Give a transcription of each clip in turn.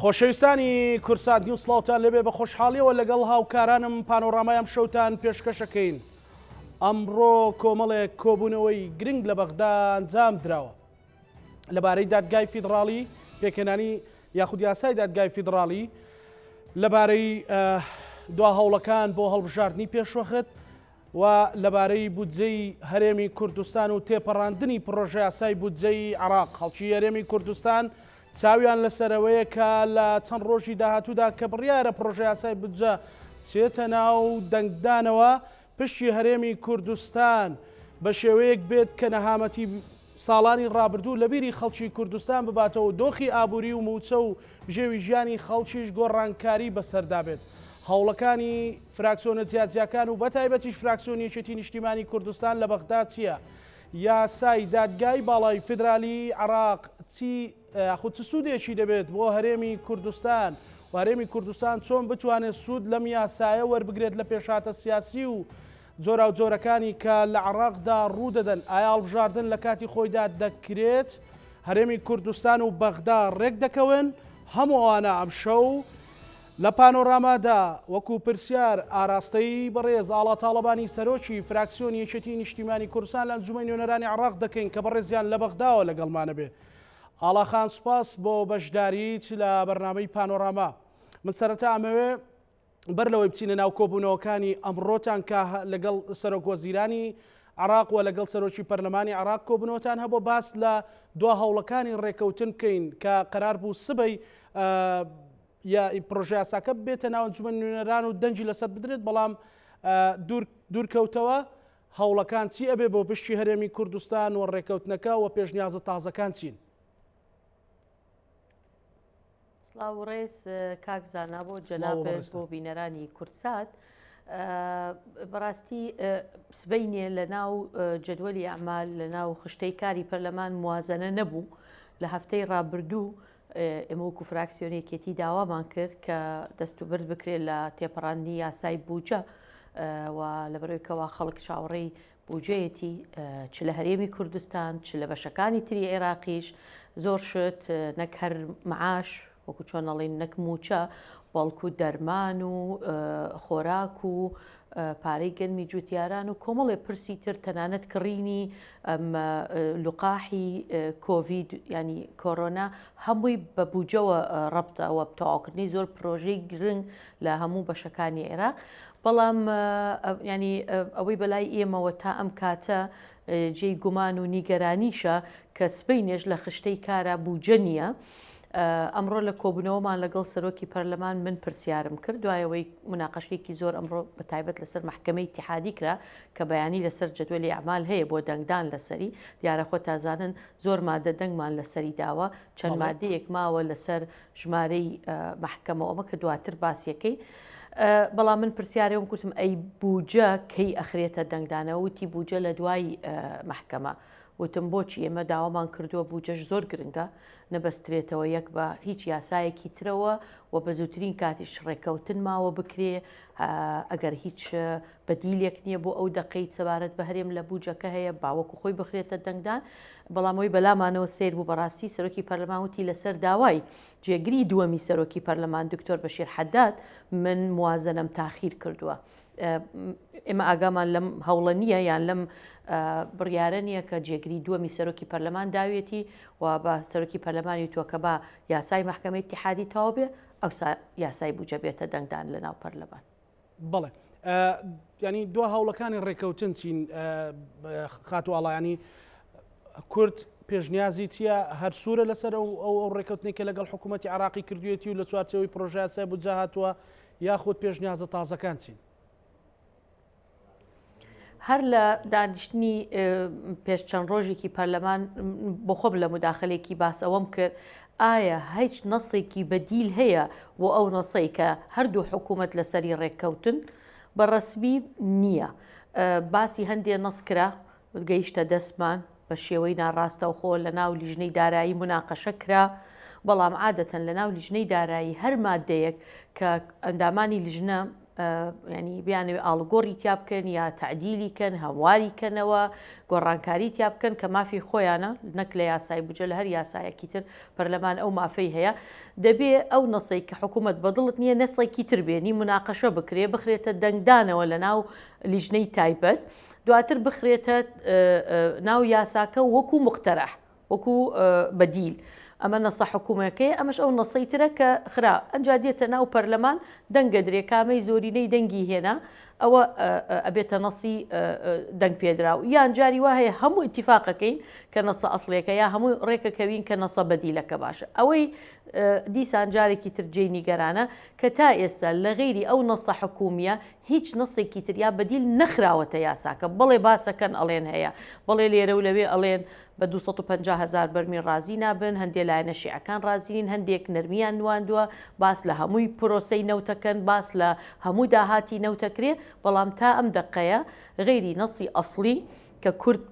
خۆشەویستانی کوردسات نیوز سڵاوتان لێبێ بە خۆشحاڵیەوە لەگەڵ هاوکارانم پانۆرامای ئەم شەوتان پێشکەشەکەین ئەمڕۆ کۆمەڵێک کۆبوونەوەی گرنگ لە بەغدا ئەنجام دراوە لەبارەی دادگای فیدڕاڵی پێکهێنانی یاخود یاسای دادگای فیدڕاڵی لەبارەی دوا هەوڵەکان بۆ هەڵبژاردنی پێشوەخت و لەبارەی بودجەی هەرێمی کوردستان و تێپەڕاندنی پڕۆژەیاسای بودجەی عێراق، خەڵکی هەرێمی کوردستان چاویان لەسەرەوەیە کە لە چەند ڕۆژی داهاتوودا کە بڕیارە پڕۆژەیاسای بودجە بچێتە ناو دەنگدانەوە، پشکی هەرێمی کوردستان بە شێوەیەک بێت کە نەهامەتی ساڵانی ڕابردوو لەبیری خەڵکی کوردستان بباتەوە و دۆخی ئابووری و مووچە و بژێوی ژیانی خەڵکیش گۆڕانکاری بەسەردا بێت. هەوڵەکانی فراکسیۆنە جیاجیاکان و بەتایبەتیش فراکسیۆنی یەکێتی نیشتیمانی کوردستان لە بەغدا چییە؟ یاسای دادگای باڵای فیدرالی عێراق چی یاخود چ سوودێکی دەبێت بۆ هەرێمی کوردستان و هەرێمی کوردستان چۆن بتوانێت سوود لەم یاسایە وەربگرێت لە پێشهاتە سیاسی و جۆراوجۆرەکانی کە لە عێراقدا ڕوودەدەن، ئایا هەڵبژاردن لە کاتی خۆیدا دەکرێت؟ هەرێمی کوردستان و بەغدا ڕێکدەکەون؟ هەموو ئەوانە ئەمشەو لە پانۆرامادا وەکو پرسیار ئاراستەی بەڕێز ئاڵا تاڵەبانی سەرۆکی فراکسیۆنی یەکێتی نیشتیمانی کوردستان لە ئەنجومەنی نوێنەرانی عێراق دەکەین کە بەڕێزیان لە بەغداوە لەگەڵمانە بێ. ئاڵا خان سوپاس بۆ بەشداریت لە بەرنامەی پانۆراما. من سەرەتا ئەمەوێ بەر لەوەی بچینە ناو کۆبوونەوەکانی ئەمڕۆتان کە لەگەڵ سەرۆک وەزیرانی عراق و لەگەڵ سەرۆکی پەرلەمانی عراق کۆبوونەوەتان هەبوو باس لە دوا هەوڵەکانی ڕێکەوتن بکەین کە قەرار بوو سبەی یا پرۆژەیاساکە بێتە ناو ئەنجومەنی نوێنەران و دەنگی لەسەر بدرێت بەڵام دوورکەوتەوە هەوڵەکان چی ئەبێ بۆ پشتی هەرێمی کوردستان و ڕێکەوتنەکە و پێشنیازە تازەکان چین؟ سڵاو و ڕێز کاک زانا بۆ جەنابت بۆ بینەرانی کوردسات بەڕاستی سبەینێ لە ناو جەدوەلی ئەعمال لە ناو خشتەی کاری پەرلەمان موازنە نەبوو لە هەفتەی ڕابردوو ئێمە وەکو فراکسیۆنی یەکێتی داوامان کرد کە دەستوبرد بکرێت لە تێپەڕاندنی یاسای بودجە و لەبەرەوەی کەوا خەڵک چاوەڕێی بودجەیەتی چ لە هەرێمی کوردستان چ لە بەشەکانی تری عێراقیش زۆر شت نەک هەر معاش وەکو چۆن ئەڵێن نەک مووچە بەڵکو دەرمان و خۆراک و پارەی گەنمی جوتیاران و کۆمەڵێ پرسی تر تەنانەت کڕینی لقاحی کۆڤید ینی کۆرۆنا هەمووی بە بوجەوە ڕەبتە وە تەواوکردنی زۆر پرۆژەی گرنگ لە هەموو بەشەکانی عێراق بەڵام ینی ئەوەی بەلای ئێمەوە تا ئەم کاتە جێی گومان و نیگەرانیشە کە سبەینێش لە خشتەی کارا بوجە نییە. ئەمڕۆ لە کۆبوونەوەمان لەگەڵ سەرۆکی پەرلەمان من پرسیارم کرد دوایەوەی مناقەشەیەکی زۆر ئەمڕۆ بە تایبەت لەسەر مەحکەمەی ئیتیحادی کرا کە بەیانی لەسەر جەدوەلی ئەعمال هەیە بۆ دەنگدان لەسەری دیارە خۆتازانن زۆر مادە دەنگمان لەسەری داوە چەند مادەیەک ماوە لەسەر ژمارەی مەحکەمە ئەمە کە دواتر باسیەکەی بەڵام من پرسیارێم کوتم ئەی بوجە کەی ئەخرێتە دەنگدانەوە وتی بوجە لە دوای مەحکەمە وتم بۆچی ئێمە داوامان کردووە بوجەش زۆر گرنگە نەبەسترێتەوە یەک بە هیچ یاسایەکی ترەوە و بە زووترین کاتیش ڕێککەوتن ماوە بکرێ ئەگەر هیچ بەدیلێک نییە بۆ ئەو دەقەی سەبارەت بە هەرێم لە بوجەکە هەیە باوەکو خۆی بخرێتە دەنگدان بەڵام ئەوی بەلامانەوە سیر بوو بەڕاستی سەرۆکی پەرلەمان وتی لەسەر داوای جێگری دووەمی سەرۆکی پەرلەمان دکتۆر بەشیر حەداد من موازنەم تاخیر کردووە ئێمە ئاگامان لەم هەوڵە نییە یان لەم بڕیارە نییە کە جێگری دووەمی سەرۆکی پەرلەمان داوێتی و بە سەرۆکی پەرلەمانی وتووە کە با یاسای مەحکەمەی ئیتیحادی تەواو بێ ئەوسا یاسای بودجە بێتە دەنگدان لە ناو پەرلەمان. بەڵێ ینی دوا هەوڵەکانی ڕێکەوتن چین خاتوو ئاڵا ینی کورد پێشنیازی چییە هەر سوورە لەسەر ئەو ئەو ڕێکەوتنی کە لەگەڵ حکوومەتتی عراقی کردوێتی و لە چوارچەوەی پرۆژیاسای بودجە هاتووە یاخود پێشنیازە تازەکان چین؟ هەر لە دانیشتنی پێش چەند ڕۆژێکی پەرلەمان بۆ خۆم لە مداخلێکی باس ئەوەم کرد ئایا هیچ نەسێکی بەدیل هەیە بۆ ئەو نەسەی کە هەردوو حکوومەت لەسەری ڕێککەوتن بە ڕەسمی نییە باسی هەندێ نەس کرا گەیشتە دەستمان بە شێوەی ناڕاستەوخۆ لە ناو لیژنەی دارایی موناقەشە کرا، بەڵام عادەتەن لە ناو لیژنەی دارایی هەر ماددەیەک کە ئەندامانی لیژنە. ینی بیانەوێ ئاڵوگۆڕی تیا بکەن یا تعدیلی کەن هەمواری کەنەوە گۆڕانکاری تیا بکەن کە مافی خۆیانە نەک لە یاسای بجە لە هەر یاسایەکی تر پەرلەمان ئەو مافەی هەیە دەبێ ئەو نەسەی کە حکوومەت بەدڵت نییە نەسێکی تر بێنی مناقەشە بکرێ بخرێتە دەنگدانەوە لە ناو لیژنەی تایبەت دواتر بخرێتە ناو یاساکە وەکو مقتەرح وەکو بەدیل ئەمە نەسە حکوومەکەی ئەمەش ئەو نەسەی ترە کە خرا ئەنجا دێتە ناو پەرلەمان دەنگە درێ کامەی زۆرینەی دەنگی هێنا ئەوە ئەبێتە نەسی دەنگ پێدراو یان جاری وا هەیە هەموو ئیتیفاقەکەین کە نەسە ئەسڵیەکە یا هەموو ڕێکەکەوین کە نەسە بەدیلەکە باشە ئەوەی دیسان جارێکی تر جێی نیگەرانە کە تا ئێستا لە غەیری ئەو نەسە حکومیە هیچ نەسێکی تر یا بەدیل نەخراوەتە یاساکە بەڵێ باسەکەن ئەڵێن هەیە بەڵێ لێرە و لەوێ ئەڵێن بە 250 هەزار بەرمیل ڕازی نابن، هەندێ لایەنە شیعەکان ڕازی نین، هەندێک نەرمییان نواندووە، باس لە هەمووی پرۆسەی نەوتەکەن، باس لە هەموو داهاتی نەوتەکرێ، بەڵام تا ئەم دەقەیە غەیری نەسی ئەسڵی کە کورد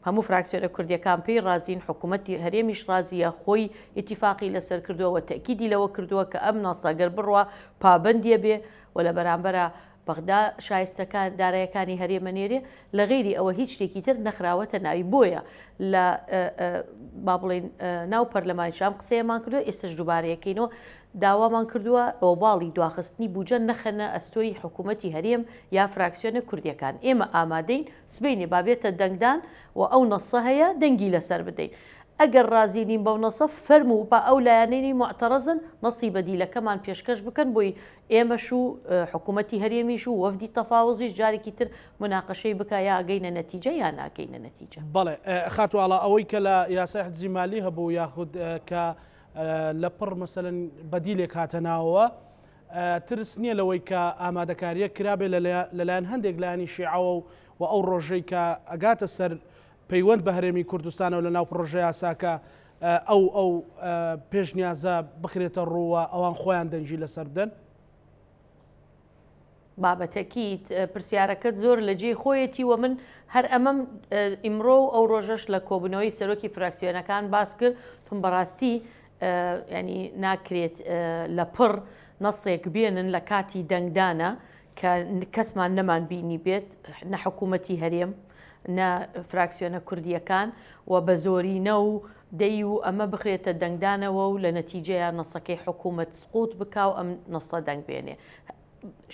هەموو فراکسیۆنە کوردیەکان پێی ڕازین، حکوومەتی هەرێمیش ڕازییە، خۆی ئیتیفاقی لەسەر کردووە و تەئکیدی لەوە کردووە کە ئەم نەسە گەر بڕوا پابەندیە بێ و لە بەرامبەرا بەغدا شایستەکان دارایەکانی هەرێم ئەنێرێ لە غەیری ئەوە هیچ شتێکی تر نەخراوەتە ناوی بۆیە لە با بڵێین ناو پەرلەمانیش ئەم قسەیەمان کردووە ئێستش دووبارەیەکەینەوە داوامان کردووە ئۆباڵی دواخستنی بودجە نەخەنە ئەستۆی حکوومەتی هەرێم یا فراکسیۆنە کوردیەکان ئێمە ئامادەین سبەینێ با بێتە دەنگدان و ئەو نەسە هەیە دەنگی لەسەر بدەین ئەگەر ڕازی نین بەو نەسە فەرموو با ئەو لایەنەی موعتەڕەزن نەسی بەدیلەکەمان پێشکەش بکەن بۆی ئێمەش و حکوومەتی هەرێمیش و وەفدی تەفاوزیش جارێکی تر موناقەشەی بکا یا ئەگەینە نەتیجە یا ناگەینە نەتیجە. بەڵێ خاتوو ئاڵا ئەوەی کە لە یاسای حجزی مالی هەبوو یاخود کە لە پڕ مەسەلەن بەدیلێک هاتە ناوەوە ترس نییە لەوەی کە ئامادەکارییەک کرابێ لەلایەن هەندێک لایەنی شیعەوە و ئەو ڕۆژەی کە ئەگاتە سەر پەیوەند بە هەرێمی کوردستانەوە لە ناو پڕۆژە یاساکە ئەو ئەو پێشنیازە بخرێتە ڕوو و ئەوان خۆیان دەنگی لەسەر بدەن؟ بابەتەکیت پرسیارەکەت زۆر لە جێی خۆیەتی و من هەر ئەمەم ئیمڕۆ و ئەو ڕۆژەش لە کۆبوونەوەی سەرۆکی فراکسیۆنەکان باس کرد تم بەڕاستی ینی ناکرێت لە پڕ نەسێک بێنن لە کاتی دەنگدانە کە کەسمان نەمان بینی بێت نە حکوومەتی هەرێم نە فراکسیۆنە کوردییەکان و بە زۆرینە و دەی و ئەمە بخرێتە دەنگدانەوە و لە نەتیجەیا نەسەکەی حکوومەت سقوط بکا و ئەم نەسە دەنگ بێنێ.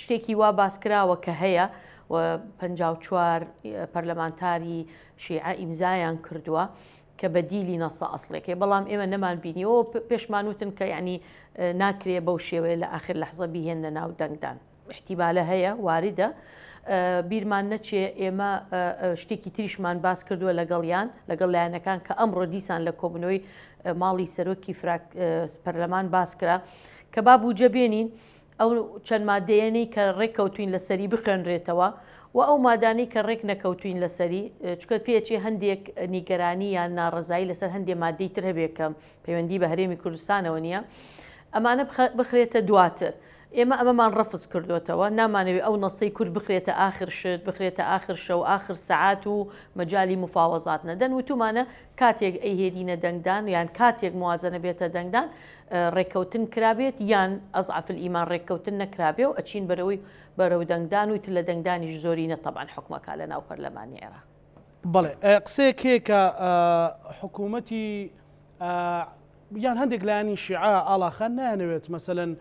شتێکی وا باس کراوە کە هەیە و 54 پەرلەمانتاری شیعە ئیمزایان کردووە کە بەدیلی نەسە ئەسڵێکەی بەڵام ئێمە نەمان بینیەوە پێشمان وتن کە یعنی ناکرێ بەو شێوەیە لە ئاخر لەحزە بیهێننە ناو دەنگدان. ئیحتیمالە هەیە، واردە. بیرمان نەچێ ئێمە شتێکی تریشمان باس کردووە لەگەڵیان، لەگەڵ لایەنەکان کە ئەمڕۆ دیسان لە کۆبوونەوەی ماڵی سەرۆکی فراک پەرلەمان باس کرا کە با بودجە بێنین ئەو چەند مادەیەنەی کە ڕێککەوتوین لەسەری بخوێنرێتەوە و ئەو مادانەی کە ڕێک نەکەوتوین لەسەری چونکە پێچێ هەندێک نیگەرانی یان ناڕەزایی لەسەر هەندێک مادەی تر هەبێ کە پەیوەندی بە هەرێمی کوردستانەوە نییە ئەمانە بخرێتە دواتر. ئێمە ئەمەمان ڕەفز کردۆتەوە، نامانەوێ ئەو نەسەی کورد بخرێتە ئاخر شت، بخرێتە ئاخر شەو، ئاخر سەعات و مەجالی موفاوەزات نەدەن، وتومانە کاتێک ئەیهێنینە دەنگدان یان کاتێک موازەنە بێتە دەنگدان ڕێککەوتن کرابێت یان ئەزعەف الئیمان ڕێککەوتن نەکرابێ و ئەچین بەرەوەی بەرەو دەنگدان و ئیتر لە دەنگدانیش زۆرینە تەبعەن حوکمەکا لە ناو پەرلەمانی عێراق. بەڵێ قسەیەک هەیە کە حکوومەتی یان هەندێک لایەنی شیعە ئاڵاخان نایانەوێت مەسەلەن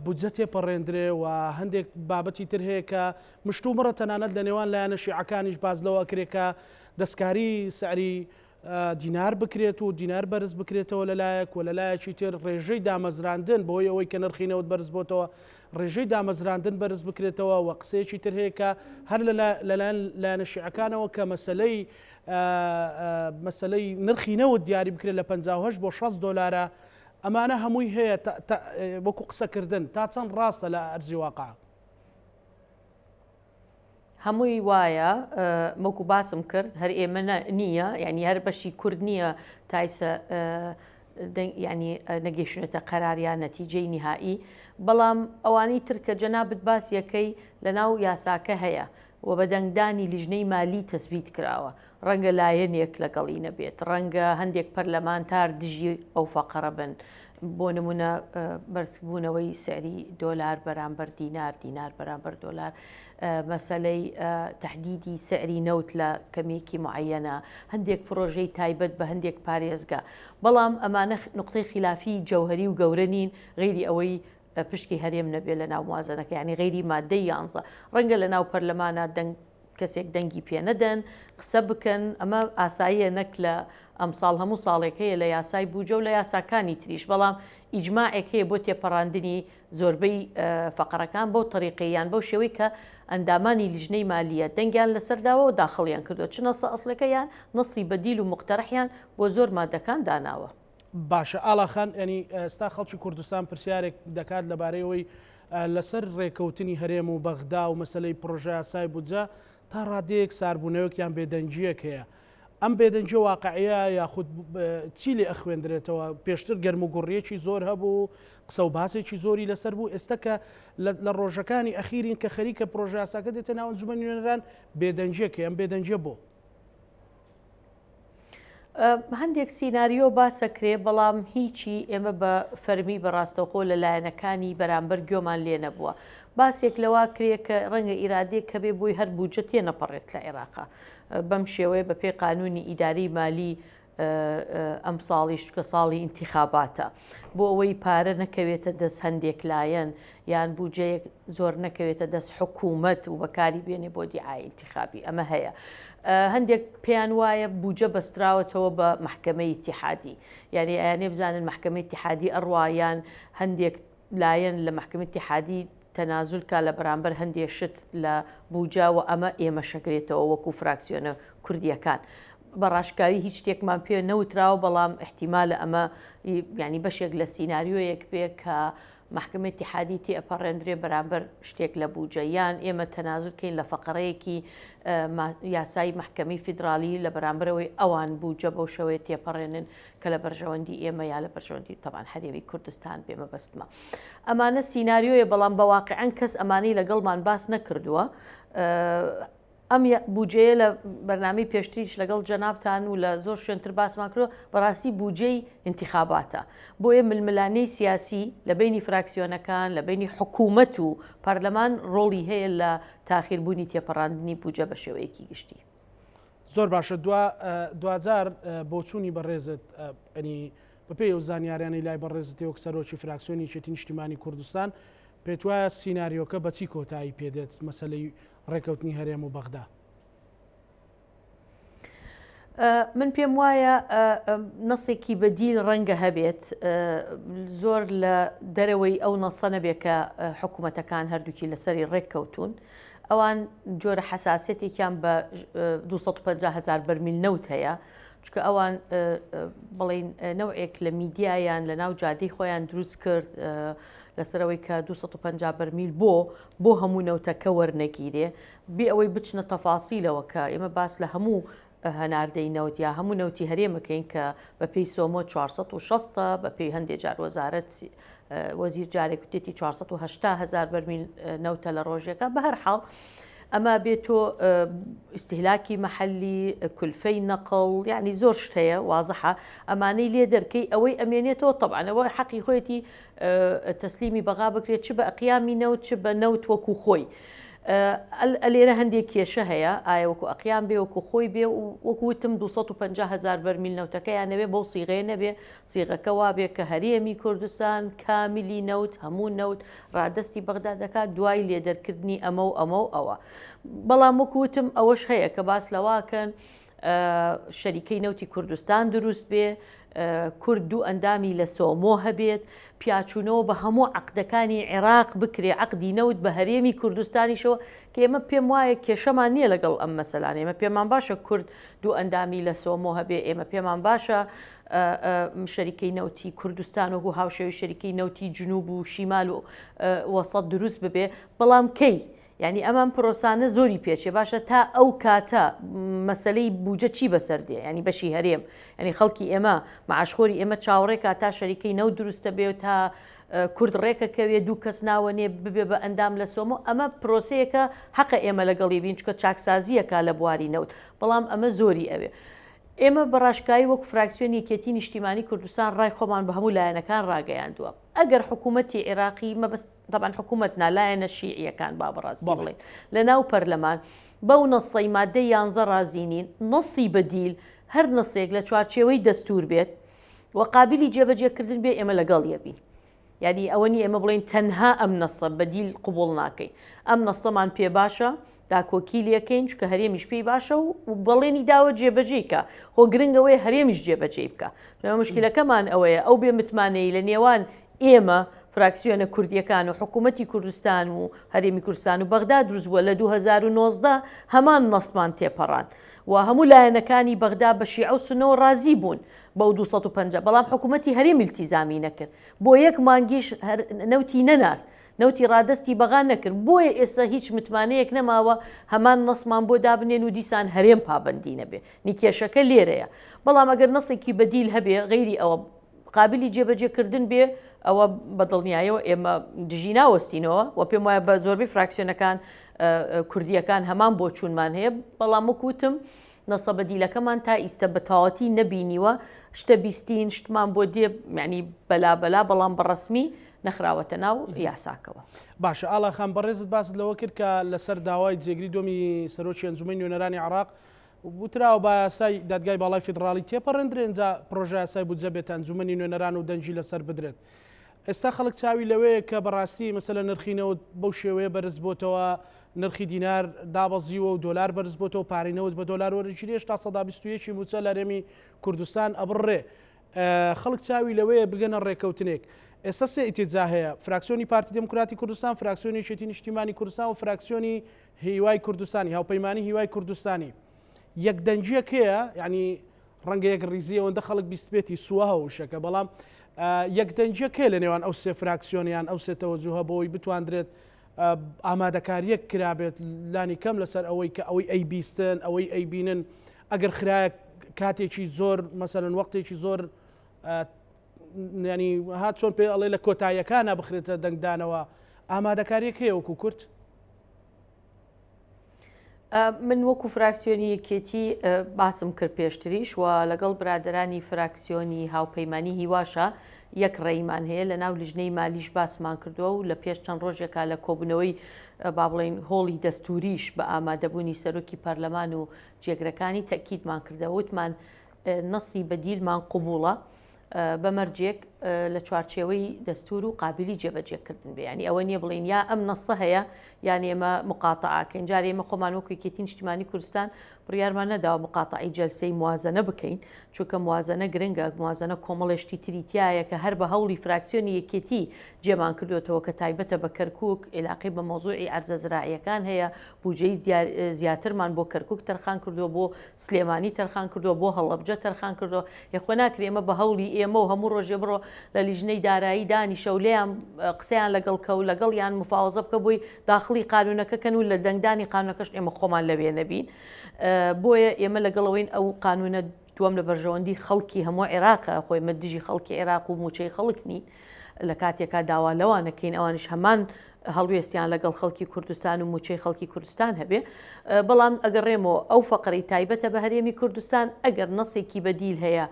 بودجە تێپەڕێندرێ و هەندێک بابەتی تر هەیە کە مشتومڕە تەنانەت لە نێوان لایەنە شیعەکانیش باس لەوە ئەکرێ کە دەستکاری سعری دینار بکرێت و دینار بەرز بکرێتەوە لەلایەک و لەلایەکی تر ڕێژەی دامەزراندن بۆی ئەوەی کە نرخی نەوت بەرز بۆتەوە ڕێژەی دامەزراندن بەرز بکرێتەوە و قسەیەکی تر هەیە کە هەر لەلایەن لایەنە شیعەکانەوە کە مەسەلەی مەسەلەی نرخی نەوت دیاری بکرێت لە 58 بۆ 60 دۆلارە ئەمانە هەمووی هەیە وەکو قسەکردن تا چەند ڕاستە لە ئەرزی واقع؟ هەمووی وایە وەکو باسم کرد هەر ئێمە نییە یعنی هەر بەشی کورد نییە تایسە ینی نەگەیشتێتە قەرار یا نەتیجەی نهایی بەڵام ئەوانەی تر کە جەنابت باس یەکەی لە ناو یاساکە هەیە و بە دەنگدانی لیژنەی مالی تەسبیت کراوە ڕەنگە لایەنێک لەگەڵی نەبێت ڕەنگە هەندێک پەرلەمانتار دژی ئەو فەقەرە بن. بۆ نمونە بەرزبوونەوەی سعری دۆلار بەرامبەر دینار، دینار بەرامبەر دۆلار، مەسەلەی تەحدیدی سعری نەوت لە کەمیەکی معەیەنە، هەندێک پرۆژەی تایبەت بە هەندێک پارێزگا. بەڵام ئەمانە نوقتەی خیلافی جەوهەری و گەورە نین غەیری ئەوەی پشکی هەرێم نەبێ لە ناو موازەنەکە، یانی غەیری مادەی یانزە. ڕەنگە لە ناو پەرلەمانا دەنگ کەسێک دەنگی پێ نەدەن، قسە بکەن، ئەمە ئاساییە نەک لە ئەمساڵ هەموو ساڵێک هەیە لە یاسای بوجە و لە یاساکانی تریش، بەڵام ئیجماعێک هەیە بۆ تێپەڕاندنی زۆربەی فەقەرەکان بەو تەریقەی یان بەو شێوەی کە ئەندامانی لیژنەی مالیە دەنگیان لەسەر داوە و داخڵیان کردووە چ نەسە ئەسڵەکە یان نەسی بەدیل و موقتەرحیان بۆ زۆر مادەکان داناوە. باشە ئاڵا خان یانی ئێستا خەڵکی کوردستان پرسیارێک دەکات لەبارەی ئەوەی لەسەر ڕێکەوتنی هەرێم و بەغدا و مەسەلەی پڕۆژەیاسای بودجە تا ڕادەیەک ساربوونەوەک یان بێدەنگییەک هەیە ئەم بێدەنگیە واقعیە یاخود چی لێ ئەخوێندرێتەوە پێشتر گەرم و گوڕیەکی زۆر هەبوو قسە و باسێکی زۆری لەسەر بوو ئێستا کە لە ڕۆژەکانی ئەخیرین کە خەریکە پرۆژەیاساکە دێتە ناو ئەنجومەنی نوێنەران بێدەنگیەک هەیە ئەم بێدەنگیە بۆ؟ هەندێک سیناریۆ باسەکرێ بەڵام هیچی ئێمە بە فەرمی بە ڕاستەوخۆ لە لایەنەکانی بەرامبەر گوێمان لێ نەبووە باسێک لەوا کرێ کە ڕەنگە ئیرادێک هەبێ بۆی هەر بودجە تێنەپەڕێت لە عێراقا بەم شێوەیە بە پێی قانونی ئیداری مالی ئەمساڵیش چونکە ساڵی ئینتیخاباتە بۆ ئەوەی پارە نەکەوێتە دەست هەندێک لایەن یان بودجەیەک زۆر نەکەوێتە دەست حکوومەت و بەکاری بێنێ بۆ دیعای ئینتیخابی ئەمە هەیە هەندێک پێیان وایە بودجە بەستراوەتەوە بە مەحکەمەی ئیتیحادی یعنی ئەیانێ بزانن مەحکەمەی ئیتیحادی ئەڕوا یان هەندێک لایەن لە مەحکەمەی ئیتیحادی تەنازول کا لە بەرامبەر هەندێ شت لە بوجە و ئەمە ئێمەشەگرێتەوە وەکو فراکسیۆنە کوردیەکان. بە ڕاشکاوی هیچ شتێکمان پێ نەوتراوە بەڵام ئیحتیمالە ئەمە یانی بەشێک لە سیناریۆیەک بێ کە مەحکەمەی ئیتیحادی تێئەپەڕێندرێ بەرامبەر شتێک لە بوجە یان ئێمە تەنازول کەین لە فەقەرەیەکی یاسای مەحکەمەی فیدراڵی لە بەرامبەرەوەی ئەوان بوجە بەو شێوەیە تێپەڕێنن کە لە بەرژەوەندی ئێمە یا لە بەرژەوەندی تەبان هەرێمی کوردستان بێ مەبەستمە ئەمانە سیناریۆیە بەڵام بە واقعەن کەس ئەمانەی لەگەڵمان باس نەکردووە ئەم بودجەیە لە بەرنامەی پێشتریش لەگەڵ جەنابتان و لە زۆر شوێنتر باسمان کردووە بەڕاستی بودجەی ئینتیخاباتە بۆیە ململانێی سیاسی لە بینی فراکسیۆنەکان لە بینی حکوومەت و پەرلەمان ڕۆڵی هەیە لە تاخیربوونی تێپەڕاندنی بودجە بە شێوەیەکی گشتی. زۆر باشە دوا دواجار بۆچوونی بەڕێزت ئەنی بەپێی ئەو زانیاریانەی لای بەڕێزت وەک سەرۆکی فراکسیۆنی یەکێتی نیشتیمانی کوردستان پێت وایە سیناریۆکە بەچی کۆتایی پێدێت مەسەلەی ڕێکەوتنی هەرێم و بەغدا؟ من پێم وایە نەسێکی بەدیل ڕەنگە هەبێت زۆر لە دەرەوەی ئەو نەسە نەبێت کە حکوومەتەکان هەردووکی لەسەری ڕێک کەوتون ئەوان جۆرە حەساسیەتێکیان بە 250 هزار بەرمیل نەوت هەیە چونکە ئەوان بڵین نەوعێک لە میدیایان لە ناو جادەی خۆیان دروست کرد لەسەرەوەی کە 250 بەرمیل بۆ بۆ هەموو نەوتەکە وەرنەگیرێ بێ ئەوەی بچنە تەفاسیلەوە کە ئێمە باس لە هەموو هەناردەی نەوت یا هەموو نەوتی هەرێمەکەین کە بە پێی سۆمۆ 460 بە پێی هەندێک جار وەزارەت وەزیر جارێک وتێتی 480 هزار بەرمیل نەوتە لە ڕۆژێکە بە هەر حاڵ ئەمە بێت تۆ ئیسیهلاکی محلی کولفەی نەقڵ یعنی زۆر شت هەیە وازحە ئەمانەی لێ دەرکەی ئەوەی ئەمێنێتەوە طبعاەوە حەقی خۆیەتی تەسلیمی بەغا بکرێت چ بە ئەقیامی نەوت چ بە نەوت وەکو خۆی. ئەلێرە هەندێک کێشە هەیە ئایا وەکو ئەقیام بێ وەکو خۆی بێ و وەکو وتم 250 هزار بەرمیل نەوتەکەیان نەبێ بەو سیغەیە نەبێ سیغەکە وابێ کە هەرێمی کوردستان کاملی نەوت هەموو نەوت ڕادەستی بەغدا دەکات دوای لێدەرکردنی ئەمە و ئەمە و ئەوە بەڵام وەکو وتم ئەوەش هەیە کە باس لەواکەن شەریکەی نەوتی کوردستان دروست بێ، کورد دوو ئەندامی لە سۆمۆ هەبێت، پیاچوونەوە بە هەموو عەقدەکانی عێراق بکرێ، عەقدی نەوت بە هەرێمی کوردستانیشەوە، کە ئێمە پێم وایە کێشەمان نییە لەگەڵ ئەم مەسەلانە، ئێمە پێمان باشە کورد دوو ئەندامی لە سۆمۆ هەبێ، ئێمە پێمان باشە شەریکەی نەوتی کوردستان وەکو هاوشێوەی شەریکەی نەوتی جنوب و شیمال و وەسەت دروست ببێ، بەڵام کەی؟ یانی ئەم پرۆسانە زۆری پێچێ باشە تا ئەو کاتە مەسەلەی بوجە چی بەسەر دێ ینی بەشی هەرێم ینی خەڵکی ئێمە معاشخۆری ئێمە چاوەڕێکا تا شەریکەی نەوت دروستە بێ و تا کورد ڕێکەکەوێ دوو کەس ناوەنێ ببێ بە ئەندام لە سۆمۆ ئەمە پرۆسەیەکە حەقە ئێمە لەگەڵی بین چکە چاکسازیەکە لە بواری نەوت بەڵام ئەمە زۆری ئەوێ. ئێمە بە ڕاشکاوی وەکو فراکسیۆنی یەکێتی نیشتیمانی کوردستان ڕای خۆمان بە هەموو لایەنەکان ڕاگەیاندووە. ئەگەر حکوومەتی عێراقی، مەبەست تەبعەن حکوومەت نا، لایەنە شیعییەکان با بەڕاستی بڵێین، لە ناو پەرلەمان بەو نەسەی ماددەی یانزە ڕازی نین، نەسی بەدیل هەر نەسێک لە چوارچێوەی دەستوور بێت و قابیلی جێبەجێکردن بێ ئێمە لەگەڵی ئەبین. یانی ئەوە نییە ئێمە بڵێین تەنها ئەم نەسە بەدیل قبوڵ ناکەین. ئەم نەسەمان پێ باشە، داکۆکی لێکەین، چونکە هەرێمیش پێی باشە و بەڵێنی داوە جێبەجێی کا. خۆ گرنگ ئەوەیە هەرێمیش جێبەجێی بکا. چونکە موشکیلەکەمان ئەوەیە ئەو بێ متمانەیی لە نێوان ئێمە فراکسیۆنە کوردییەکان و حکوومەتی کوردستان و هەرێمی کوردستان و بەغدا دروست بووە لە 2019 هەمان نەسمان تێپەڕاند و هەموو لایەنەکانی بەغدا بە شیعە و سوننەوە ڕازی بوون بەو 250 بەڵام حکوومەتی هەرێم ئیلتیزامی نەکرد بۆ یەک مانگیش هەر نەوتی نەنارد نەوتی ڕادەستی بەغا نەکرد بۆیە ئێستا هیچ متمانەیەک نەماوە هەمان نەسمان بۆ دابنێن و دیسان هەرێم پابەندی نەبێ نی کێشەکە لێرەیە بەڵام ئەگەر نەسێکی بەدیل هەبێ غەیری ئەوە قابلی جێبەجێکردن بێ ئەوە بە دڵنیایەوە ئێمە دژی ناوەستینەوە و پێم وایە بە زۆربەی فراکسیۆنەکان کوردیەکان هەمان بۆچوونمان هەیە بەڵام وەک وتم نەسە بەدیلەکەمان تا ئیستە بە تەواوەتی نەبینیوە شتە بیستین شتمان بۆ دێ یعنی بەلا بەلا بەڵام بە ڕەسمی نەخراوەتە ناو یاساکەوە. باشە ئاڵا خان بەڕێزت باست لەوە کرد کە لەسەر داوای جێگری دۆمی سەرۆکی ئەنجومەنی نوێنەرانی عێراق وتراوە با یاسای دادگای باڵای فیدڕاڵی تێپەڕێندرێ ئینجا پڕۆژە یاسای بودجە بێتە ئەنجومەنی نوێنەران و دەنگی لەسەر بدرێت. ئێستا خەڵک چاوی لەوەیە کە بەڕاستی مەسەلە نرخی نەوت بەو شێوەیە بەرز بۆتەوە، نرخی دینار دابەزیوە و دۆلار بەرز بۆتەوە، پارەی نەوت بە دۆلار وەرگیرێ، هێشتا 21% ی مووچە لە هەرێمی کوردستان ئەبڕرێ. خەڵک چاوی لەوەیە بگەنە ڕێکەوتنێک. ئێستا سێ ئیتیجا هەیە، فراکسیۆنی پارتی دێموکراتی کوردستان، فراکسیۆنی یەکێتی نیشتیمانی کوردستان و فراکسیۆنی هیوای کوردستانی، هاوپەیمانی هیوای کوردستانی. یەکدەنگییەک هەیە، یانی ڕەنگە یەک ڕیزی ئەوەندە خەڵک بیستبێتی سووە وشەکە، بەڵام یەکدەنگییەک هەیە لە نێوان ئەو سێ فراکسیۆن یان ئەو سێ تەوەجوهە بۆ ئەوەی بتواندرێت ئامادەکارییەک کرابێت لانی کەم لەسەر ئەوەی کە ئەوەی ئەیبیستن، ئەوەی ئەیبینن، ئەگەر خرایە کاتێکی زۆر مەسەلەن وەختێکی زۆر ینی ها چۆن پێ ئەڵێ لە کۆتاییەکانە بخرێتە دەنگدانەوە ئامادەکاریەک هەیە وەکو کورد؟ من وەکو فراکسیۆنی یەکێتی باسم کرد پێشتریش و لەگەڵ برادەرانی فراکسیۆنی هاوپەیمانی هیواشە یەک ڕێیمان هەیە لە ناو لیژنەی مالیش باسمان کردووە و لە پێش چەند ڕۆژێکا لە کۆبوونەوەی با بڵێین هۆڵی دەستوریش بە ئامادەبوونی سەرۆکی پەرلەمان و جێگرەکانی تەکیدمان کردەوە وتمان نەسی بەدیلمان قبوڵە بە مەرجێک لە چوارچێوەی دەستور و قابلی جێبەجێکردن بێ یانی ئەوە نییە بڵێین یا ئەم نەسە هەیە یان ئێمە مقاتەعاکەین جارێ ئێمە خۆمان وەکو یەکێتی نیشتیمانی کوردستان بڕیارمان نەداوە مقاتەعی جەلسەی موازەنە بکەین چونکە موازەنە گرنگە موازەنە کۆمەڵێ شتی تری تایە کە هەر بە هەوڵی فراکسیۆنی یەکێتی جێمان کردوێتەوە کە تایبەتە بە کەرکک عیلاقی بە مەوزوعی عەرزە زراعیەکان هەیە بوجەی زیاترمان بۆ کەرکک تەرخان کردووە بۆ سلێمانی تەرخان کردووە بۆ هەڵەبجە تەرخان کردووە یخۆ ناکرێ ئێمە بە هەوڵی ئێمە و هەموو ڕۆژێ بڕۆ لە لیژنەی دارایی دانیشە و لێیان قسەیان لەگەڵ کە و لەگەڵیان مفاوەزە بکە بۆی داخڵی قانونەکە کەن و لە دەنگدانی قانونەکەش ئێمە خۆمان لەوێ نەبین بۆیە ئێمە لەگەڵەوەین ئەو قانونە دووەم لە بەرژەوەندی خەڵکی هەموو عێراقە خۆی مە دژی خەڵکی عێراق و موچەی خەڵک نین لە کاتێکا داوا لەوانەکەین ئەوانیش هەمان هەڵوێستیان لەگەڵ خەڵکی کوردستان و موچەی خەڵکی کوردستان هەبێ بەڵام ئەگەڕێمەوە ئەو فەقرەی تایبەتە بە هەرێمی کوردستان ئەگەر نەسێکی بەدیل هەیە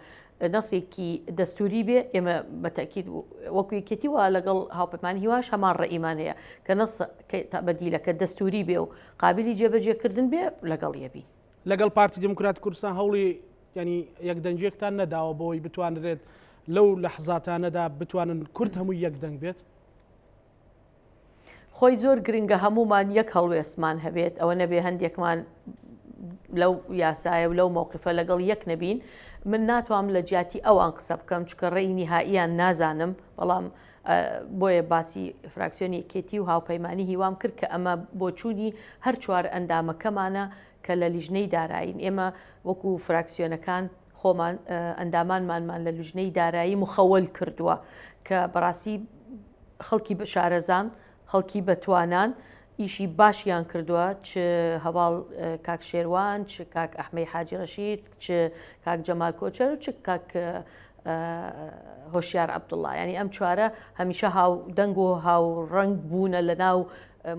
نەسێکی دەستوری بێ ئێمە بە تەکید وەکو یەکێتی وا لەگەڵ هاوپەیمانی هیواش هەمان ڕێیمان هەیە کە نەس بەدیلەکە دەستوری بێ و قابلی جێبەجێکردن بێ لەگەڵ یەبی. لەگەڵ پارتی دیموکراتی کوردستان هەوڵی ینی یەکدەنگیەکتان نەداوە بۆی بتوانرێت لەو لەحزاتانەدا بتوانن کورد هەمووی یەکدەنگ بێت؟ خۆی زۆر گرنگە هەموومان یەک هەڵوێستمان هەبێت ئەوە نەبێ هەندێکمان لەو یاسایە و لەو مەوقفە لەگەڵ یەک نەبین من ناتوام لە جیاتی ئەوان قسە بکەم چکە ڕێی نیهائیان نازانم بەڵام بۆیە باسی فراکسیۆنی یەکێتی و هاوپەیمانی هیوام کرد کە ئەمە بۆچوونی هەر چوار ئەندامەکەمانە کە لە لیژنەی دارایین ئێمە وەکو فراکسیۆنەکان خۆمان ئەندامانمانمان لە لیژنەی دارایی مخەوەل کردووە کە بەڕاستی خەڵکی شارەزان، خەڵکی بەتوانان، ئیشی باشیان کردووە، چ هەڤاڵ کاک شێروان، چ کاک ئەحمەی حاجی ڕەشید، چ کاک جەمال کۆچەر و چ کاک. هۆشیار عەبدوڵڵا. یانی ئەم چوارە هەمیشە هاودەنگ و هاوڕەنگ بوونە لە ناو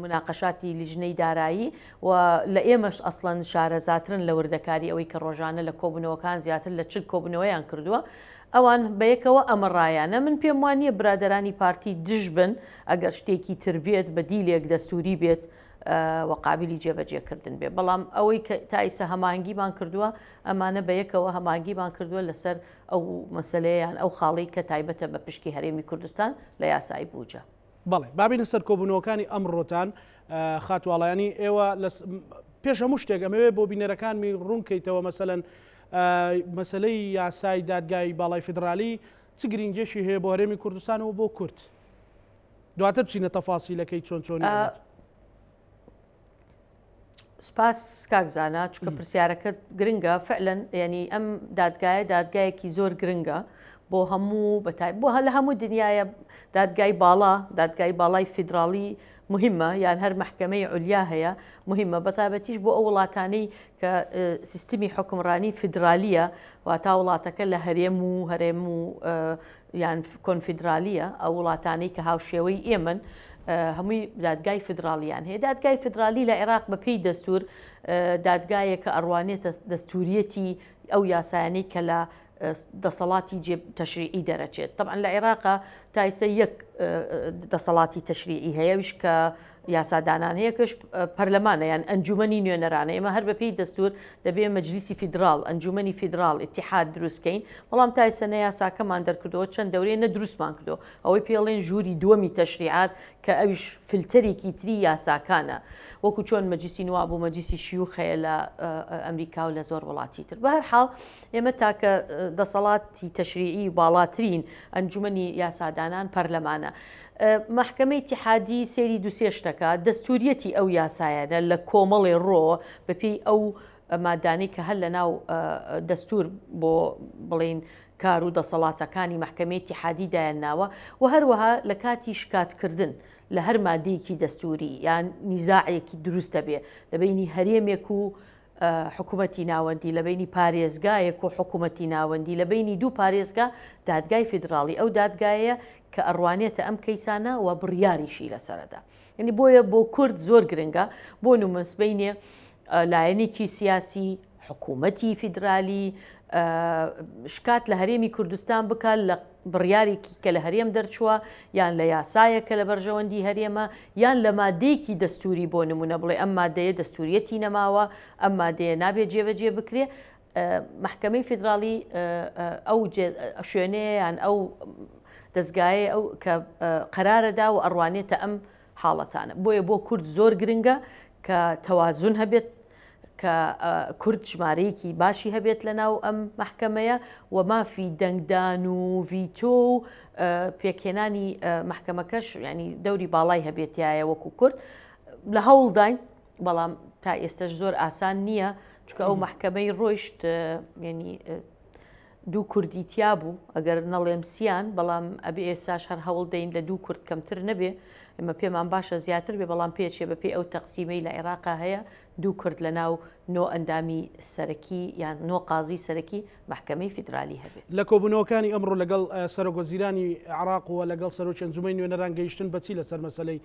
مناقەشاتی لیژنەی دارایی و لە ئێمەش ئەسڵەن شارەزاترن لە وردەکاری ئەوەی کە ڕۆژانە لە کۆبوونەوەکان زیاتر لە 40 کۆبوونەوەیان کردووە ئەوان بەیەکەوە ئەمە ڕایانە من پێم وان نییە برادەرانی پارتی دژ بن ئەگەر شتێکی تر بێت بە دیلێک دەستوری بێت و قابلی جێبەجێکردن بێ بەڵام ئەوەی کە تا ئیسە هەماهەنگیمان کردووە ئەمانە بەیەکەوە هەماهەنگیمان کردووە لەسەر ئەو مەسەلەیە یان ئەو خاڵەی کە تایبەتە بە پشکی هەرێمی کوردستان لە یاسای بوجە. بەڵێ با بینە سەر کۆبوونەوەکانی ئەمڕۆتان خاتوو ئاڵایانی ئێوە لە پێش هەموو شتێک ئەمەوێ بۆ بینەرەکانمی ڕوون کەیتەوە مەسەلەن مەسەلەی یاسای دادگای باڵای فیدرالی چ گرینگیەکی هەیە بۆ هەرێمی کوردستان و بۆ کورد دواتر بچینە تەفاسیلەکەی چۆن چۆنی ئەبێت. سپاس کاک زانا چونکە پرسیارەکەت گرنگە فعلەن ینی ئەم دادگایە دادگایەکی زۆر گرنگە بۆ هەموو بەتای بۆ هەل هەموو دنیاە دادگای باڵا دادگای باڵای فیدراڵی مهمە یان هەر محکمەی عولیا هەیە مهمە بەتابەتیش بۆ ئەو وڵاتانەی کە سیستمی حکومڕانی فیدرالیە واتا وڵاتەکە لە هەرێم و هەرێم و یان کۆنفیدرالییە، ئەو وڵاتانەی کە هاوشێوەی ئێمەن هەمووی دادگای فیدراڵیان هەیە. دادگای فیدرالی لە عێراق بە پێی دەستور دادگایەکە ئەڕوانێتە دەستوریەتی ئەو یاسایانەی کە لە دەسەڵاتی جێ تەشریعی دەرەچێت. طبعا لە عێراقا تا ئیستا یەک دەسەڵاتی تەشریعی هەیە ئەویش کە یاسادانان هەیە کەش پەرلەمانە یان ئەنجومەنی نوێنەرانە ئێمە هەر بەپێی دەستور دەبێ مەجلیسی فیدراڵ ئەنجومەنی فیدراڵ ئیتیحاد دروستکەین بەڵام تا ئێستا نە یاساکەمان دەرکردەوە چەند دەورەیە نە دروستمان کردەوە ئەوەی پێڵێن ژووری دووەمی تەشریعات کە ئەویش فلتەرێکی تری یاساکانە وەکو چۆن مەجلیسی نواب و مەجلیسی شیوخ هەیە لە ئەمریکا و لە زۆر وڵاتی تر بە هەر حاڵ ئێمە تاکە دەسەڵاتی تەشریعی باڵاترین ئەنجومەنی یاسادانان پەرلەمانە مەحکەمەی ئیتیحادی سەیری دوسێ شتەکە، دەستوریەتی ئەو یاسایانە لە کۆمەڵێ ڕۆوە بەپێی ئەو مادانەی کە هەر لەناو دەستور بۆ بڵێین کار و دەسەڵاتەکانی مەحکەمەی ئیتیحادی دایانناوە و هەروەها لە کاتی شکاتکردن لە هەر مادەیەکی دەستوری یان نیزاعێکی دروست دەبێ لە بەینی هەرێمێک و حکومەتی ناوەندی، لە بەینی پارێزگایەک و حکومەتی ناوەندی، لە بەینی دوو پارێزگا، دادگای فیدراڵی ئەو دادگایەیە کە ئەڕوانێتە ئەم کەیسانە و بڕیاریشی لەسەرەدا. یعنی بۆیە بۆ کورد زۆر گرنگە، بۆ نموونە سبەینێ لایەنێکی سیاسی، حکومەتی فیدرالی شکات لە هەرێمی کوردستان بکات لە بڕیارێکی کە لە هەرێم دەرچووە یان لە یاسایەک کە لە بەرژەوەندی هەرێمە یان لە مادەیەکی دەستوری بۆ نمونە بڵێ ئەم مادەیە دەستوریەتی نەماوە ئەم مادەیە نابێت جێبەجێ بکرێ مەحکەمەی فیدراڵی ئەو شوێنەیە یان ئەو دەزگایە ئەو کە قەرارەدا و ئەڕوانێتە ئەم حاڵەتانە. بۆیە بۆ کورد زۆر گرنگە کە تەوازن هەبێت، کە کورد ژمارەیەکی باشی هەبێت لە ناو ئەم مەحکەمەیە و مافی دەنگدان و ڤیتۆ و پێکهێنانی مەحکەمەکەش ینی دەوری باڵای هەبێتایە وەکو کورد لە هەوڵداین بەڵام تا ئێستش زۆر ئاسان نییە چونکە ئەو مەحکەمەی ڕۆیشت ینی دوو کوردی تیا بوو ئەگەر نەڵێم سیان بەڵام ئەبێ ئێستاش هەر هەوڵ دەین لە دوو کورد کەمتر نەبێ ئێمە پێمان باشە زیاتر بێ بەڵام پێچێ بە پێی ئەو تەقسیمەی لە عێراقا هەیە دوو کورد لە ناو نۆ ئەندامی سەرەکی یان نۆ قازی سەرەکی مەحکەمەی فیدرالی هەبێ. لە کۆبوونەوەکانی ئەمڕۆ لەگەڵ سەرۆک وەزیرانی عێراق و لەگەڵ سەرۆکی ئەنجومەنی نوێنەران گەیشتن بە چی لەسەر مەسەلەی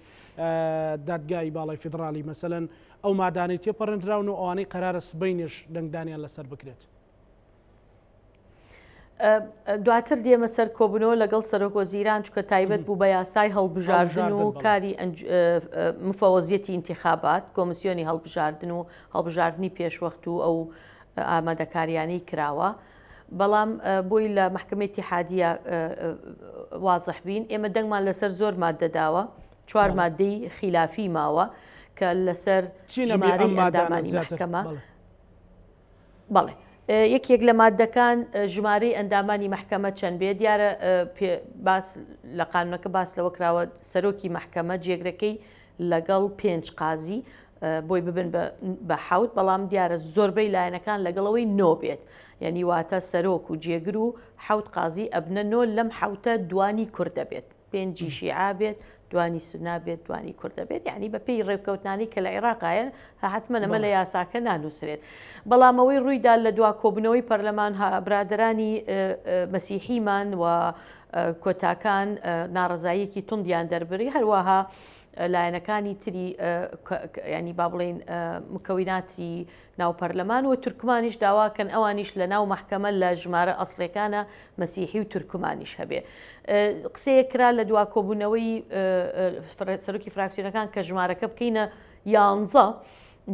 دادگای باڵای فیدراڵی مەسەلەن ئەو مادانەی تێپەڕێندراون و ئەوانەی قەرارە سبەینێش دەنگدانیان لەسەر بکرێت؟ دواتر دێمە سەر کۆبوونەوە لەگەڵ سەرۆک وەزیران چکە تایبەت بوو بە یاسای هەڵبژاردن و کاری مفەوەزیەتی ئینتیخابات کۆمسیۆنی هەڵبژاردن و هەڵبژاردنی پێشوەخت و ئەو ئامادەکاریانەی کراوە. بەڵام بۆی لە محکمەی ئیتیحادیە وازح بین ئێمە دەنگمان لەسەر زۆر مادە داوە چوار مادەی خیلافی ماوە کە لەسەر ژمارەی ئەندامانی محکەمە. بەڵێ یەکێک لە ماددەکان ژمارەی ئەندامانی مەحکەمە چەند بێ دیارە باس لە قانونەکە باس لەوە کراوە سەرۆکی مەحکەمە جێگرەکەی لەگەڵ پێنج قازی بۆی ببن بە حوت بەڵام دیارە زۆربەی لایەنەکان لەگەڵەوەی نۆ بێت یعنی واتە سەرۆک و جێگر و حوت قازی ئەبنە نۆ لەم حوتە دوانی کورد دەبێت پێنجی شیعە بێت دوانی سوننا بێت دوانی کوردە بێت یعنی بە پێی ڕێککەوتنانی کە لە عێراقایە حتمما ئەمە لە یاساکە نانووسرێت بەڵام ئەوەی ڕوویدا لە دوا کۆبنەوەی پەرلەمان برادرانی مەسیحیمان و کۆتاکان ناڕزاییەکی توندیان دەربری هەروەها لایەنەکانی تری ینی با بڵین مکەویناتی ناو پەرلەمان و تورکمانیش داواکەن ئەوانیش لە ناو مەحکەمە لە ژمارە ئەسڵیەکانە مەسیحی و تورکمانیش هەبێ. قسەیەک کرا لە دوا کۆبوونەوەی سەرۆکی فراکسیۆنەکان کە ژمارەکە بکەینە یانزە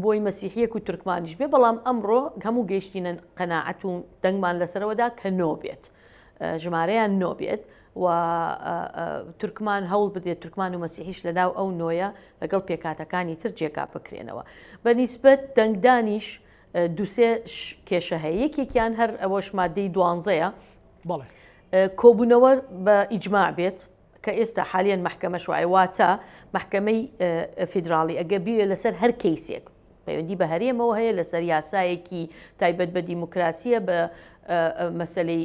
بۆی مەسیحیەک و تورکمانیش بێ بەڵام ئەمڕۆ هەموو گەیشتینە قەناعەت و دەنگمان لەسەرەوەدا کە نۆ بێت ژمارەیان نۆ بێت و تورکمان هەوڵ بدرێت تورکمان و مەسیحیش لە ناو ئەو نۆیە لەگەڵ پێکهاتەکانی تر جێگا بکرێنەوە. بە نیسبەت دەنگدانیش دوسێ کێشە هەیە یەکێکیان هەر ئەوەش مادەی دوانزەیە بەڵێ کۆبوونەوە بە ئیجماع بێت کە ئێستا حالیان مەحکەمەش وایە واتە مەحکەمەی فیدراڵی ئەگەر بیوێ لەسەر هەر کەیسێک پەیوەندی بە هەرێمەوە هەیە لەسەر یاسایەکی تایبەت بە دیموکراسیە بە مەسلەی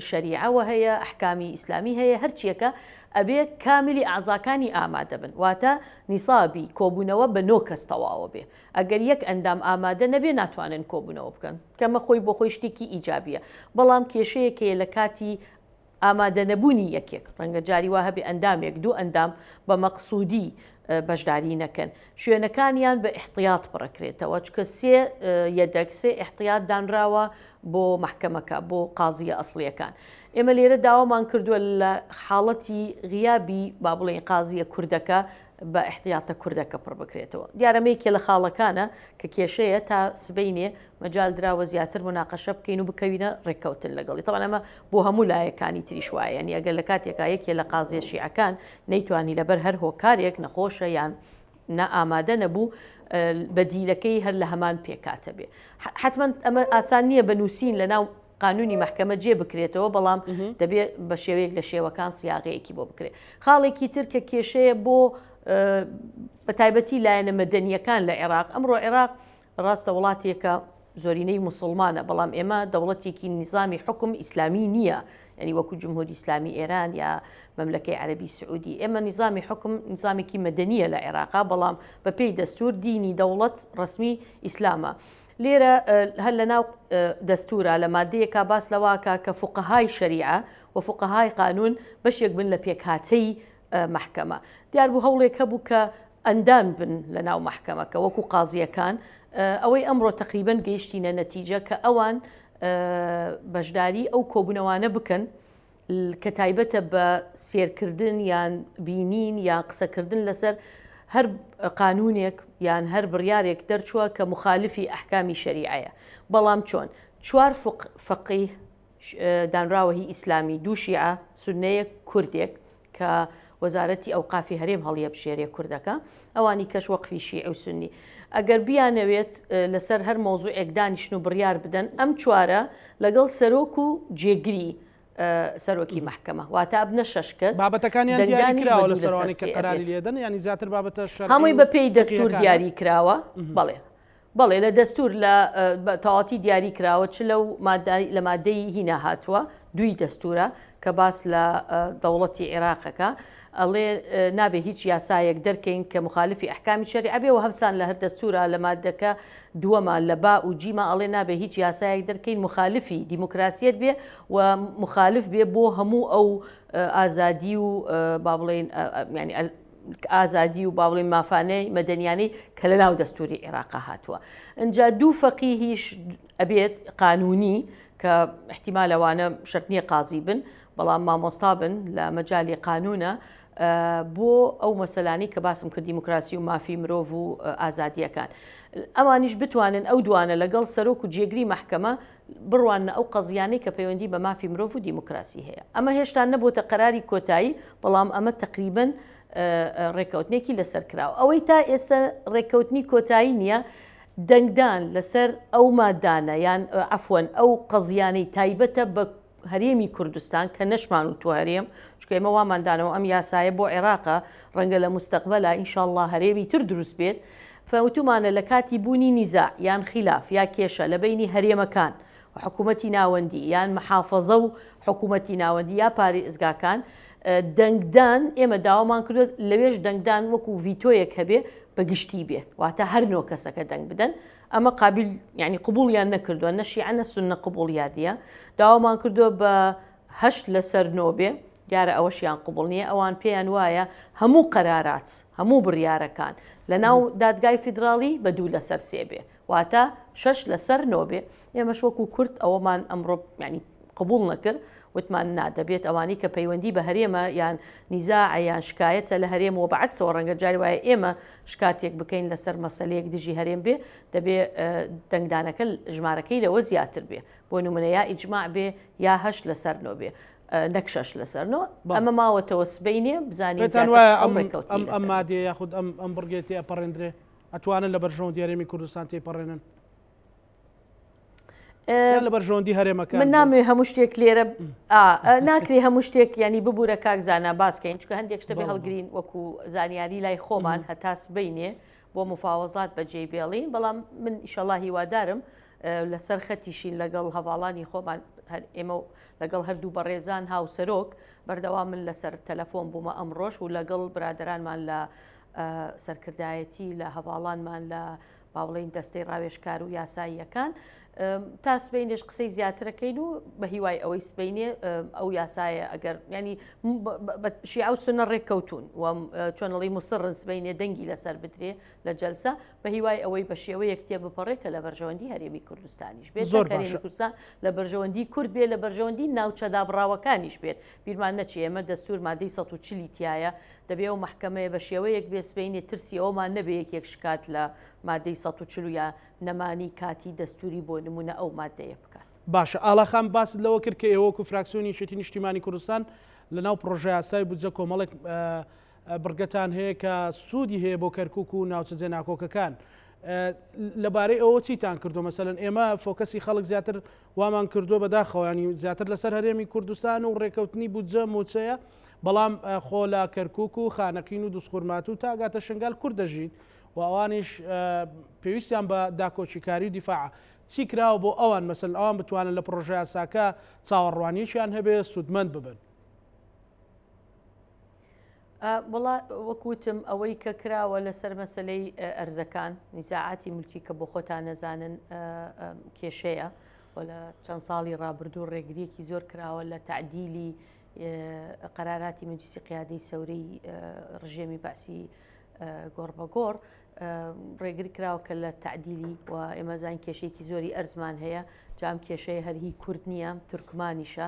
شەریعەوە هەیە ئەحکامی ئیسلامی هەیە هەرچیەکە ئەبێ کاملی ئازاکانی ئامادە بن واتە نیسابی کۆبوونەوە بە نۆ کەس تەواوە بێ ئەگەر یەک ئەندام ئامادە نەبێ ناتوانن کۆبوونەوە بکەن کەمە خۆی بۆ خۆی شتێکی ئیجابیە بەڵام کێشەیەک هەیە لە کاتی ئامادەنەبوونی یەکێک، ڕەنگە جاری وا هەبێ ئەندامێک، دوو ئەندام بە مەقسوودی بەشداری نەکەن، شوێنەکانیان بە ئیحتیات پڕەکرێتەوە، چونکە سێ یەدەگ، سێ ئیحتیات دانراوە بۆ مەحکەمەکە، بۆ قازییە ئەسڵییەکان. ئێمە لێرە داوامان کردووە لە حاڵەتی غیابی با بڵێین قازییە کوردەکە بە ئیحتیاتە کوردەکە پڕ بکرێتەوە. دیارە ئەمە یەکێ لە خاڵەکانە کە کێشەیە تا سبەینێ مەجال دراوە زیاتر موناقەشە بکەین و بکەوینە ڕێککەوتن لەگەڵی. تەبعەن ئەمە بۆ هەموو لایەکانی تریش وایە، یانی ئەگەر لە کاتێکا یەکێ لە قازیە شیعەکان نەیتوانی لەبەر هەر هۆکارێک نەخۆشە یان نا ئامادە نەبوو بەدیلەکەی هەر لە هەمان پێکهاتە بێ. حەتمەن ئەمە ئاسان نییە بە نووسین لەناو قانونی مەحکەمە جێ بکرێتەوە بەڵام دەبێت بە شێوەیەک لە شێوەکان سیاغەیەکی بۆ بکرێت. خاڵێکی تر کە کێشەیە بۆ بە تایبەتی لایەنە مەدەنیەکان لە عێراق، ئەمڕۆ عێراق ڕاستە وڵاتێکە زۆرینەی موسڵمانە، بەڵام ئێمە دەوڵەتێکی نیزامی حوکم ئیسلامی نییە، یعنی وەکو جمهوری ئیسلامی ئێران یا مەملەکەی عەرەبی سعودی. ئێمە نیزامی حوکم نیزامێکی مەدەنیە لە عێراقا، بەڵام بەپێی دەستور دینی دەوڵەت ڕەسمی ئیسلامە. لێرە هەر لە ناو دەستورا لە مادەیەکا باس لەوەکا کە فوقەهای شەریعە و فوقەهای قانون بەشێک بن لە پێکهاتەی مەحکەمە. دیار بوو هەوڵێک هەبوو کە ئەندام بن لە ناو مەحکەمەکە وەکو قازییەکان، ئەوەی ئەمڕۆ تەقریبەن گەیشتینە نەتیجە کە ئەوان بەشداری ئەو کۆبوونەوانە بکەن کە تایبەتە بە سێرکردن یان بینین یان قسەکردن لەسەر هەر قانونێک یان هەر بڕیارێک دەرچووە کە مخالفی ئەحکامی شەریعەیە. بەڵام چۆن؟ چوار فەقیه دانراوە هی ئیسلامی، دوو شیعە، سوننەیەک، کوردێک کە وەزارەتی ئەوقافی هەرێم هەڵیەبژێرێ کوردەکە، ئەوانی کەش وەقفی شیعی و سوننی. ئەگەر بیانەوێت لەسەر هەر مەوزوعێک دانیشن و بڕیار بدەن، ئەم چوارە لەگەڵ سەرۆک و جێگری سەرۆکی مەحکەمە، واتە ئەبنە شەش کەس، بابەتەکانیان دیاری دەنگدانیش بە کراوە دوو لەسەر لەسەر ئەوانەی کە سێ قەراری ئەبێت. لێدەن، یانی زیاتر بابەتە شەرعی هەمووی و بە پێی دەستوور فیقهیەکانە؟ دیاری کراوە، بەڵێ. بەڵێ لە دەستور لە تەواتی دیاری کراوە چ لەو مادە لە مادەی هینا هاتووە دووی دەستورە کە باس لە دەوڵەتی عێراقەکە ئەڵێ نابێ هیچ یاسایەک دەرکەین کە مخالفی ئەحکامی شەریعە بێ و هەمسان لە هەر دەستورە لە مادەکە دووەما لە با و جیما ئەڵێ نابێ هیچ یاسایەک دەرکەین مخالفی دیموکراسیەت بێ و مخالف بێ بۆ هەموو ئەو ئازادی و با بڵێین ینی ئازادی و با بڵێین مافانەی مەدەنیانەی کە لە ناو دەستوری عێراقا هاتووە. ئینجا دوو فەقیهیش ئەبێت قانونی کە احتیمال ئەوانە شەرت نییە قازی بن بەڵام مامۆستا بن لە مەجالی قانونە بۆ ئەو مەسەلانەی کە باسم کرد دیموکراسی و مافی مرۆڤ و ئازادیەکان ئەوانیش بتوانن ئەو دوانە لەگەڵ سەرۆک و جێگری مەحکەمە بڕواننە ئەو قەزیانەی کە پەیوەندی بە مافی مرۆڤ و دیموکراسی هەیە. ئەمە هێشتا نەبۆتە قەراری کۆتایی، بەڵام ئەمە تەقریبەن ڕێککەوتنێکی لەسەر کراوە. ئەوەی تا ئێستا ڕێککەوتنی کۆتایی نییە، دەنگدان لەسەر ئەو مادانە یان عەفوەن ئەو قەزیانەی تایبەتە بە هەرێمی کوردستان کە نەشمان وتووە هەرێم، چونکە ئێمە وامان دانەوە ئەم یاسایە بۆ عێراقە، ڕەنگە لە موستەقبەلا ئینشاڵڵا هەرێمی تر دروست بێت، فوتومانە لە کاتی بوونی نیزاع یان خیلاف یا کێشە لە بەینی هەرێمەکان و حکوومەتی ناوەندی یان محافەزە و حکوومەتی ناوەندی یا پارێزگاکان. دەنگدان ئێمە داوامان کردووە لەوێش دەنگدان وەکو ڤیتۆیەک هەبێ بە گشتی بێت واتە هەر نۆ کەسەکە دەنگ بدەن ئەمە قابل یعنی قبوڵیان نەکردووە نە شیعە نە سوننە قبوڵیادیە داوامان کردووە بە هەشت لەسەر نۆ بێ دیارە ئەوەشیان قبوڵ نییە ئەوان پێیان وایە هەموو قەرارات هەموو بڕیارەکان لە ناو دادگای فیدراڵی بە دوو لەسەر سێ بێ واتە شەش لەسەر نۆ بێ ئێمەش وەکو کورد ئەوەمان ئەمڕۆ یعنی قبوڵ نەکرد وتمان نا دەبێت ئەوانەی کە پەیوەندی بە هەرێمە یان نیزاعە یان شکایەتە لە هەرێمەوە بە عەکسەوە ڕەنگە جاری وایە ئێمە شکاتێک بکەین لەسەر مەسەلەیەک دژی هەرێم بێ دەبێ دەنگدانەکە ژمارەکەی لەوە زیاتر بێ بۆ نمونە یا ئیجماع بێ یا هەشت لەسەر نۆ بێ نەک شەش لەسەر نۆ ئەمە ماوەتەوە سبەینێ بزانین پێتان وایە ئەم ئەم مادەیە یاخود ئەم ئەم بڕگەیە تێئەپەڕێندرێ ئەتوانن لە بەرژەوەندی هەرێمی کوردستان تێیپەڕێنن؟ لە بەرژەوەندی هەرێمەکە من نامەوێ هەموو شتێک لێرە ناکرێ هەموو شتێک ینی ببوورە کاک زانا باسکەین چکە هەندێک شتە بێ هەڵگرین وەکو زانیاری لای خۆمان هەتا سبینێ بۆ مفاوەزات بەجێ بێڵین بەڵام من ئیشەڵا هیوادارم لەسەر خەتیشین لەگەڵ هەواڵانی خۆمان هەر ئێمە لەگەڵ هەردوو بەڕێزان هاوسەرۆک بەردەوام من لەسەر تەلەفۆن بوومە ئەمڕۆژ و لەگەڵ برادەرانمان لە سەرکردایەتی لە هەواڵانمان لە با بڵێین دەستەی ڕاوێژکار و یاساییەکان تا سبەینێش قسەی زیاترەکەین و بە هیوای ئەوەی سبەینێ ئەو یاسایە ئەگەر ینی شیعە و سونە ڕێککەوتون و چۆنەڵی مسڕن سبەینێ دەنگی لەسەر بدرێ لە جەلسە بە هیوای ئەوەی بە شێوەیەک تێ بپەڕێ کە لە بەرژەوەندی هەرێمی کوردستانیش بێت زۆر هەرێمی کوردستان لە بەرژەوەندی کورد بێ لە بەرژەوەندی ناوچە دابڕاوەکانیش بێت بیرمان نەچێ ئێمە دەستور مادەی 140 تایە دەبێ ئەو مەحکەمەیە بە شێوەیەک بێ سبەینێ ترسی ئەوەمان نەبێ یەکێک شکات لە مادەی 140 یا نەمانی کاتی دەستوری بۆ نمونە ئەو مادەیە بکات. باشە ئاڵا خان باست لەوە کرد کە ئێوە وەکو فراکسیۆنی یەکێتی نیشتیمانی کوردستان لە ناو پڕۆژەیاسای بودجە کۆمەڵێک بڕگەتان هەیە کە سوودی هەیە بۆ کەرکوک و ناوچە جێناکۆکەکان لەبارەی ئەوە چیتان کردو مەسەلەن ئێمە فۆکەسی خەڵک زیاتر وامان کردووە بەداخەوە ینی زیاتر لەسەر هەرێمی کوردستان و ڕێکەوتنی بودجە موچەیە بەڵام خۆ لە کەرکک و خانەقین و دوسخورمات و تاگاتە شنگال کورد دەژیت و ئەوانیش پێویستیان بە داکۆکیکاری و دیفاع چی کراوە بۆ ئەوان مەسەل ئەوان بتوانن لە پڕۆژە یاساکە چاوەڕوانیەکیان هەبێ سوودمەند ببن. وەڵا وەک وتم ئەوەی کە کراوە لەسەر مەسەلەی ئەرزەکان نیزاعاتی ملکی کە بۆ خۆتان نەزانن کێشەیە و لە چەند ساڵی ڕابردوو ڕێگریەکی زۆر کراوە لە تعدیلی قەراراتی مەجلیسی قیادەی سەورەی ڕژێمی بەعسی گۆڕ بە گۆڕ ڕێگری کراوە کە لە تعدیلی و ئێمە زان کێشەیەکی زۆری ئەرزمان هەیە جام کێشەیە هەر هی کورد نییە تورکمانیشە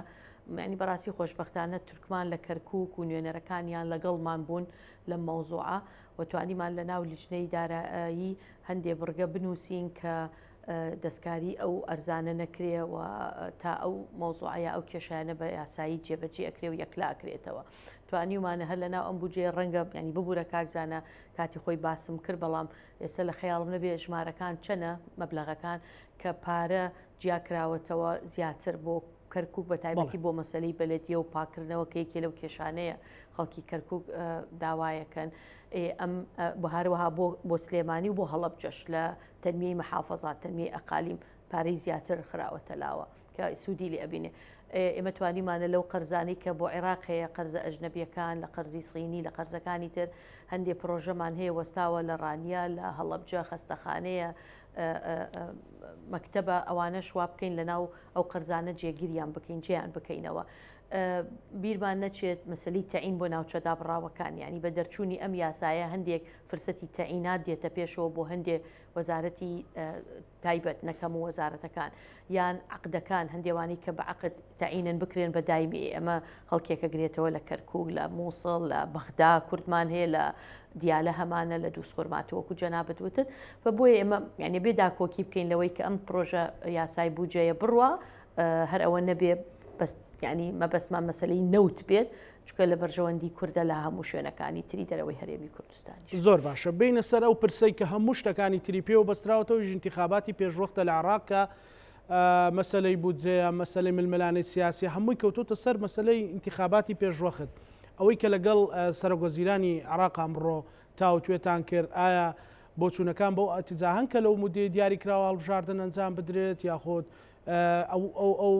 یانی بەڕاستی خۆشبەختانە تورکمان لە کەرکوک و نوێنەرەکانیان لەگەڵمان بوون لەم مەوزوعە و توانیمان لە ناو لیژنەی دارایی هەندێ بڕگە بنووسین کە دەستکاری ئەو ئەرزانە نەکرێ و تا ئەو مەوزوعە یا ئەو کێشانە بە یاسایی جێبەجێ ئەکرێ و یەکلا ئەکرێتەوە. توانیومانە هەر لە ناو ئەم بودجەیە ڕەنگە یانی ببورە کاک زانا کاتی خۆی باسم کرد بەڵام ئێستا لە خەیاڵم نەبێ ژمارەکان چەنە مەبلەغەکان کە پارە جیاکراوەتەوە زیاتر بۆ کەرکوک بە تایبەتی بۆ مەسەلەی بەلەدیە و پاکردنەوە کە یەکێ لەو کێشانەیە خەڵکی کەرکوک داوایەکەن ئەم بۆ هەروەها بۆ بۆ سلێمانی و بۆ هەڵەبجەش لە تەنمیەی محافظات تەنمیەی ئەقالیم پارەی زیاتر خراوەتە لاوە کە سوودی لێ ئەبینێ ئێمە توانیمانە لەو قەرزانەی کە بۆ عێراق هەیە قەرزە ئەژنەبیەکان لە قەرزی سینی لە قەرزەکانی تر هەندێ پرۆژەمان هەیە وەستاوە لە ڕانیە لە هەڵەبجە خەستەخانەیە مەکتەبە ئەوانەش وا بکەین لەناو ئەو قەرزانە جێگیریان بکەین جێیان بکەینەوە. بیرمان نەچێت مەسەلەی تەعین بۆ ناوچە دابڕاوەکان یعنی بە دەرچوونی ئەم یاسایە هەندێک فرسەتی تەعینات دێتە پێشەوە بۆ هەندێک وەزارەتی تایبەت نەک هەموو وەزارەتەکان یان عقدەکان هەندێوانی کە بە عقد تەعینن بکرێن بە دایمی ئێمە خەڵکێکە گرێتەوە لە کەرکوک لە مووسڵ لە بەغدا کوردمان هەیە لە دیالە هەمانە لە دووزخورماتوو وەکو جەنابت وتت و بۆیە ئێمە یعنی بێ داکۆکی بکەین لەوەی کە ئەم پرۆژە یاسای بودجەیە بڕوا هەر ئەوە نەبێ بەس یعنی مەبەستمان مەسەلەی نەوت بێت چونکە لە بەرژەوەندی کوردە لە هەموو شوێنەکانی تری دەرەوەی هەرێمی کوردستانیش. زۆر باشە بێینە سەر ئەو پرسەی کە هەموو شتەکانی تری پێوە بەستراوەتەوە ئەویش ئینتیخاباتی پێشوەختە لە عێراق کە مەسەلەی بودجەیە، مەسەلەی ململانێی سیاسیە، هەمووی کەوتۆتە سەر مەسەلەی ئینتیخاباتی پێشوەخت. ئەوەی کە لەگەڵ سەرۆکوەزیرانی عێراق ئەمڕۆ تاوتوێتان کرد، ئایا بۆچوونەکان بەو ئیتیجاهەن کە لەو مودەی دیاریکراوە هەڵبژاردن ئەنجام بدرێت یاخود ئەو ئەو ئەو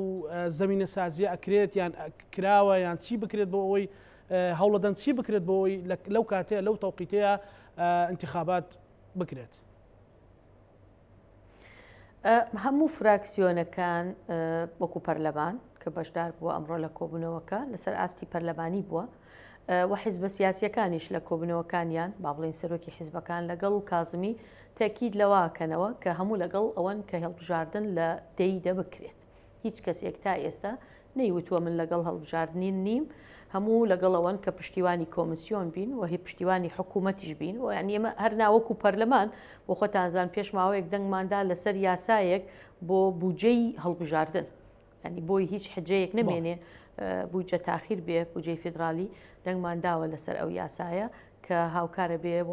زەمینەسازیە ئەکرێت یان کراوە یان چی بکرێت بۆ ئەوەی هەوڵەدەن چی بکرێت بۆ ئەوەی لەو کاتەیە لەو تەوقیتەیە ئینتخابات بکرێت؟ هەموو فراکسیۆنەکان وەکو پەرلەمان کە بەشدار بووە ئەمڕۆ لە کۆبوونەوەکە لەسەر ئاستی پەرلەمانی بووە و حیزبە سیاسیەکانیش لە کۆبوونەوەکانیان با بڵێین سەرۆکی حیزبەکان لەگەڵ کازمی تەکید لەوە کەنەوە کە هەموو لەگەڵ ئەوەن کە هەڵبژاردن لە دەی دە بکرێت. هیچ کەسێک تا ئێستا نەیوتووە من لەگەڵ هەڵبژاردنی نیم، هەموو لەگەڵ ئەوەن کە پشتیوانی کۆمسیۆن بین و هی پشتیوانی حکوومەتیش بین و یانی ئێمە هەر نا وەکوو پەرلەمان بۆ خۆتان زان پێش ماوەیەک دەنگمان دا لەسەر یاسایەک بۆ بودجەی هەڵبژاردن یانی بۆی هیچ حجەیەک نەمێنێ بودجە تاخیر بێ بودجەی فیدراڵی دەنگمان داوە لەسەر ئەو یاسایە کە هاوکارە بێ و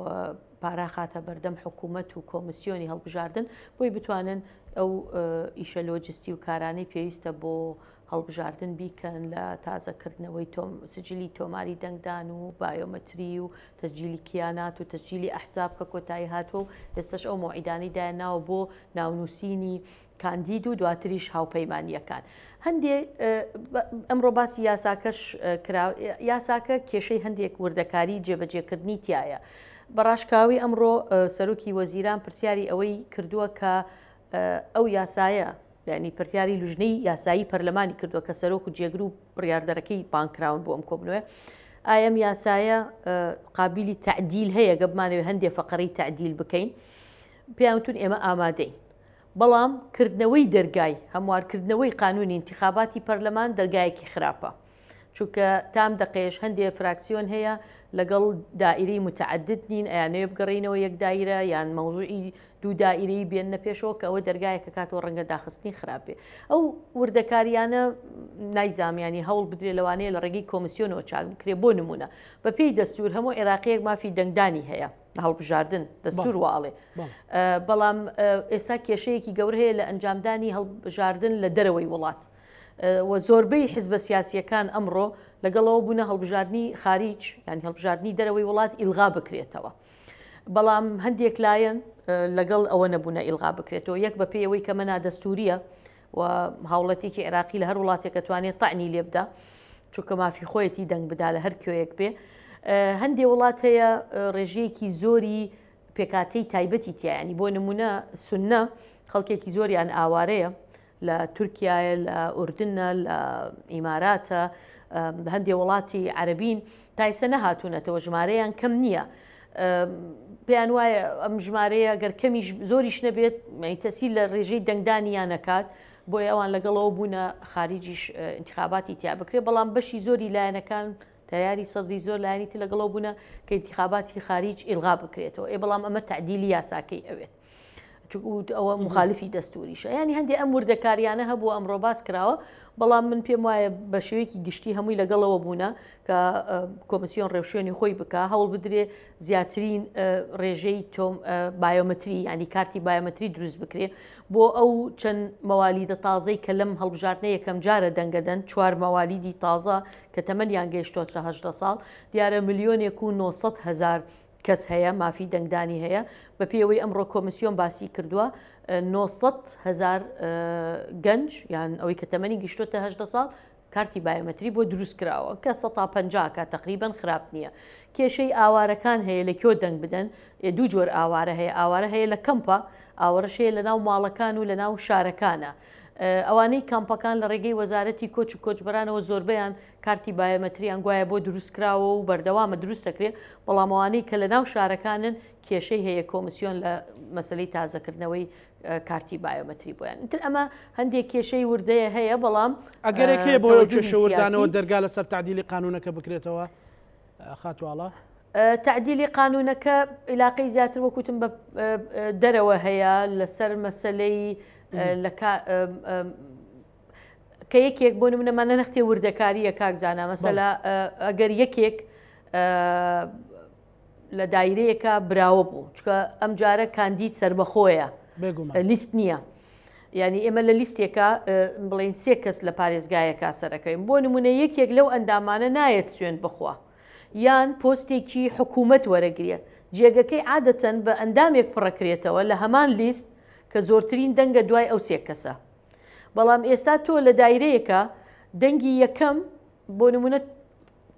پارە خاتە بەردەم حکوومەت و کۆمسیۆنی هەڵبژاردن بۆی بتوانن ئەو ئیشە لۆجستی و کارانەی پێویستە بۆ هەڵبژاردن بیکەن لە تازەکردنەوەی تۆم سجلی تۆماری دەنگدان و بایۆمەتری و تەسجیلی کیانات و تەسجیلی ئەحزاب کە کۆتایی هاتووە و ئێستاش ئەو مەوعیدانەی دایانناوە بۆ ناونووسینی کاندید و دواتریش هاوپەیمانییەکان. هەندێ ئەمڕۆ باسی یاساکەش کرا، یاساکە کێشەی هەندێک وردەکاری جێبەجێکردنی تایە. بە ڕاشکاوی ئەمڕۆ سەرۆکی وەزیران پرسیاری ئەوەی کردووە کە ئەو یاسایە یعنی پرسیاری لوژنەی یاسایی پەرلەمانی کردووە کە سەرۆک و جێگر و بڕیاردەرەکەی بانگ کراون بۆ ئەم کۆبنەوەیە ئایا ئەم یاسایە قابلی تەعدیل هەیە گە بمانەوێ هەندێ فەقەرەی تەعدیل بکەین پێیان وتون ئێمە ئامادەین بەڵام کردنەوەی دەرگای هەموارکردنەوەی قانونی ئینتیخاباتی پەرلەمان دەرگایەکی خراپە چونکە تام دەقەیەش هەندێ فراکسیۆن هەیە لەگەڵ دائیرەی متعدد نین ئەیانەوێ بگەڕێینەوە یەک دایرە یان مەوزوعی دوو دائیرەی بێننە پێشەوە کە ئەوە دەرگایەکە کاتەوە ڕەنگە داخستنی خراپ بێ ئەو وردەکاریانە نایزام ینی هەوڵ بدرێ لەوانەیە لە ڕێگەی کۆمیسیۆنەوە چاک بکرێ بۆ نمونە بەپێی دەستور هەموو عێراقیەک مافی دەنگدانی هەیە لە هەڵبژاردن دەستور وا ئەڵێ بەڵام ئێستا کێشەیەکی گەورە هەیە لە ئەنجامدانی هەڵبژاردن لە دەرەوەی وڵات و زۆربەی حزبە سیاسیەکان ئەمڕۆ لەگەڵەوە بوونە هەڵبژاردنی خاریج یان هەڵبژاردنی دەرەوەی وڵات ئیلغا بکرێتەوە بەڵام هەندێک لایەن لەگەڵ ئەوە نەبوونە ئیلغا بکرێتەوە یەک بە پێی ئەوەی کە مەنا دەستوریە و هاوڵەتێکی عێراقی لە هەر وڵاتێک ئەتوانێت تەعنی لێ بدا چونکە مافی خۆیەتی دەنگ بدا لە هەر کوێیەک بێ هەندێ وڵات هەیە ڕێژەیەکی زۆری پێکاتەی تایبەتی تیایانی بۆ نمونە سنە خەڵکێکی زۆریان ئاوارەیە لە تورکایە لە ئوردنە لە ئیماراتە لە هەندێ وڵاتی عەربین تایسە نەهاتوونەتەوە ژمارەیان کەم نییە. پێیان وایە ئەم ژمارەیە گەر کەمیش زۆریش نەبێت تەسیل لە ڕێژەی دەنگدانیان نەکات بۆیە ئەوان لەگەڵەوە بوونە خارجیش انتخاباتی تیا بکرێت بەڵام بەشی زۆری لایەنەکان تەیاری سەدری زۆر لایەنی تر لەگەڵەوە بوونە کە انتخاباتی خارج ئیلغا بکرێتەوە ئێ بەڵام ئەمە تەعدیلی یاساکەی ئەوێت. ئەوە مخالفی دەستوریشە ینی هەندێک ئەم وردەکاریانە هەبوو ئەمڕۆ باس کراوە بەڵام من پێم وایە بە شێوەیەکی گشتی هەمووی لەگەڵەوە بوونە کە کۆمسیۆن ڕێوشوێنی خۆی بکە هەوڵ بدرێ زیاترین ڕێژەی تۆم بایۆمەتری ینی کارتی بایۆمەتری دروست بکرێ بۆ ئەو چەند مەوالیدە تازەی کە لەم هەڵبژاردنە یەکەم جارە دەنگەدەن چوار مەوالیدی تازە کە تەمەنیان گەیشتۆتە هەژدە ساڵ دیارە ملیۆنێک و 900 هزار کەس هەیە مافی دەنگدانی هەیە، بەپێی ئەوەی ئەمڕۆ کۆمیسیۆن باسی کردووە 900 هەزار گەنج یان ئەوەی کە تەمەنی گەیشتۆتە 18 ساڵ کارتی بایۆمەتری بۆ دروست کراوە کە 150 کە تقریبا خراپ نییە. کێشەی ئاوارەکان هەیە لە کوێ دەنگ بدەن دوو جۆر ئاوارە هەیە ئاوارە هەیە لە کەمپە ئاوارەش هەیە لە ناو ماڵەکان و لە ناو شارەکانە. ئەوانەی کامپەکان لە ڕێگەی وەزارەتی کۆچ و کۆچبەرانەوە زۆربەیان کارتی بایۆمەتریان گوایە بۆ دروستکراوە و بەردەوامە دروست دەکرێت، بەڵام ئەوانەی کە لەناو شارەکانن کێشەی هەیە کۆمسیۆن لە مەسەلەی تازەکردنەوەی کارتی بایۆمەتری بۆیان. ئیتر ئەمە هەندێک کێشەی وردەیە هەیە، بەڵام ئەگەرێک هەیە بۆ ئەو کێشە وردانەوە دەرگا لەسەر تەعدیلی قانوونەکە بکرێتەوە خاتوو ئاڵا؟ تەعدیلی قانوونەکە ئیلاقەی زیاتر وەک وتم بە دەرەوە هەیە لەسەر مەسەلەی لە کە یەکێک بۆ نمونە مانە نەختێ وردەکاریە کاک زانا مەسەلا ئەگەر یەکێک لە دایرەیەکە براوە بوو چکە ئەم جارە کاندید سربەخۆیە لیست نییە. یعنی ئێمە لە لیستێکە بڵین سێ کەس لە پارێزگایەکە سەرەکەین بۆ نمونە یەکێک لەو ئەندامانە نایەت سوێن بخوا یان پۆستێکی حکوومەت وەرەگرێت جێگەکەی عادەتەن بە ئەندامێک پڕەکرێتەوە لە هەمان لیست کە زۆرترین دەنگە دوای ئەو سێ کەسە بەڵام ئێستا تۆ لە دایرەیەکە دەنگی یەکەم بۆ نمونە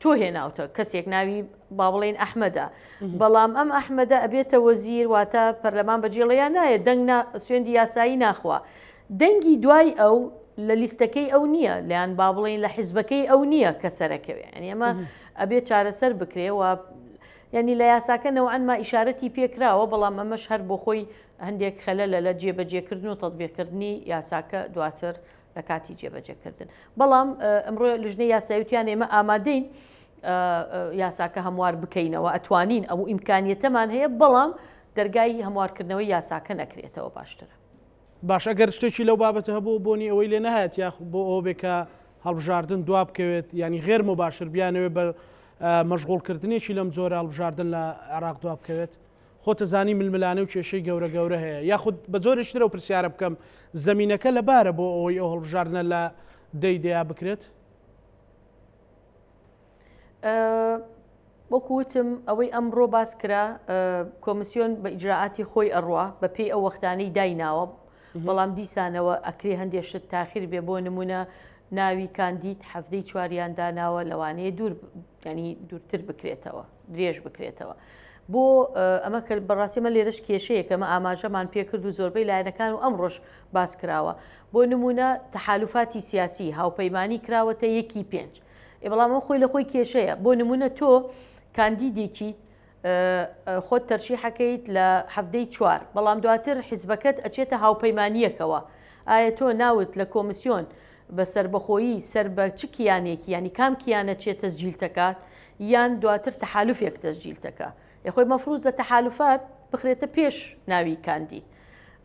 تۆ تۆ هێناوتە کەسێک ناوی با بڵێین ئەحمەدە بەڵام ئەم ئەحمەدە ئەبێتە وەزیر واتە پەرلەمان بەجێڵەیان نایە دەنگ سوێندی یاسایی ناخوا دەنگی دوای ئەو لە لیستەکەی ئەو نییە لیان با بڵێین لە حیزبەکەی ئەو نییە کە سەرەکەوێ یعنی ئەمە ئەبێت چارەسەر بکرێ و یعنی لە یاساکە نەوعەن ما ئیشارەتی پێکراوە بەڵام ئەمەش هەر بۆ خۆی هەندێک خەلەلە لە جێبەجێکردن و تەطبیقکردنی یاساکە دواتر لە کاتی جێبەجێکردن. بەڵام ئەمڕۆ لژنەی یاسایی وتیان ئێمە ئامادەین یاساکە هەموار بکەینەوە ئەتوانین ئەو ئیمکانیەتەمان هەیە بەڵام دەرگای هەموارکردنەوەی یاساکە نەکرێتەوە باشترە. باش ئەگەر شتێکی لەو بابەتە هەبوو بۆنی ئەوەی لێ نەهات یاخ بۆ ئەوە بێ کە هەڵبژاردن دوا بکەوێت ینی غێر مباشر بیانەوێ بە مەشغوڵکردنێکی لەم جۆرە هەڵبژاردن لە عێراق دوا بکەوێت؟ خۆت ئەزانی ململانێ و کێشەی گەورە گەورە هەیە یاخود بە جۆرێکی تر ئەو پرسیارە بکەم زەمینەکە لەبارە بۆ ئەوەی ئەو هەڵبژاردنە لە دەی دەیا بکرێت؟ وەکو وتم ئەوەی ئەمڕۆ باس کرا کۆمسیۆن بە ئیجرائاتی خۆی ئەڕوا بە پێی ئەو وەختانەی دایناوە بەڵام دیسانەوە ئەکرێ هەندێک شت تاخیر بێ بۆ نمونە ناوی کاندید حەفتەی چواریان داناوە لەوانەیە دوور ینی دوورتر بکرێتەوە درێژ بکرێتەوە. بۆ ئەمە کە بەڕاستی ئەمە لێرەش کێشەیەکە ئەمە ئاماژەمان پێکرد و زۆربەی لایەنەکان و ئەمڕۆش باس کراوە بۆ نمونە تەحالوفاتی سیاسی هاوپەیمانی کراوەتە یەکی پێنج ئێ بەڵام ئەمە خۆی لە خۆی کێشەیە بۆ نمونە تۆ کاندیدێکیت خۆت تەرشیحەکەیت لە حەفتەی چوار بەڵام دواتر حیزبەکەت ئەچێتە هاوپەیمانیەکەوە ئایا تۆ ناوت لە کۆمسیۆن بە سەربەخۆیی سەر بە چ کیانێکی یانی کام کیانە چێ تەسجیلتەکات یان دواتر تەحالوفێک تەسجیلتەکا ئێ خۆی مەفروزە تەحالوفات بخرێتە پێش ناوی کاندید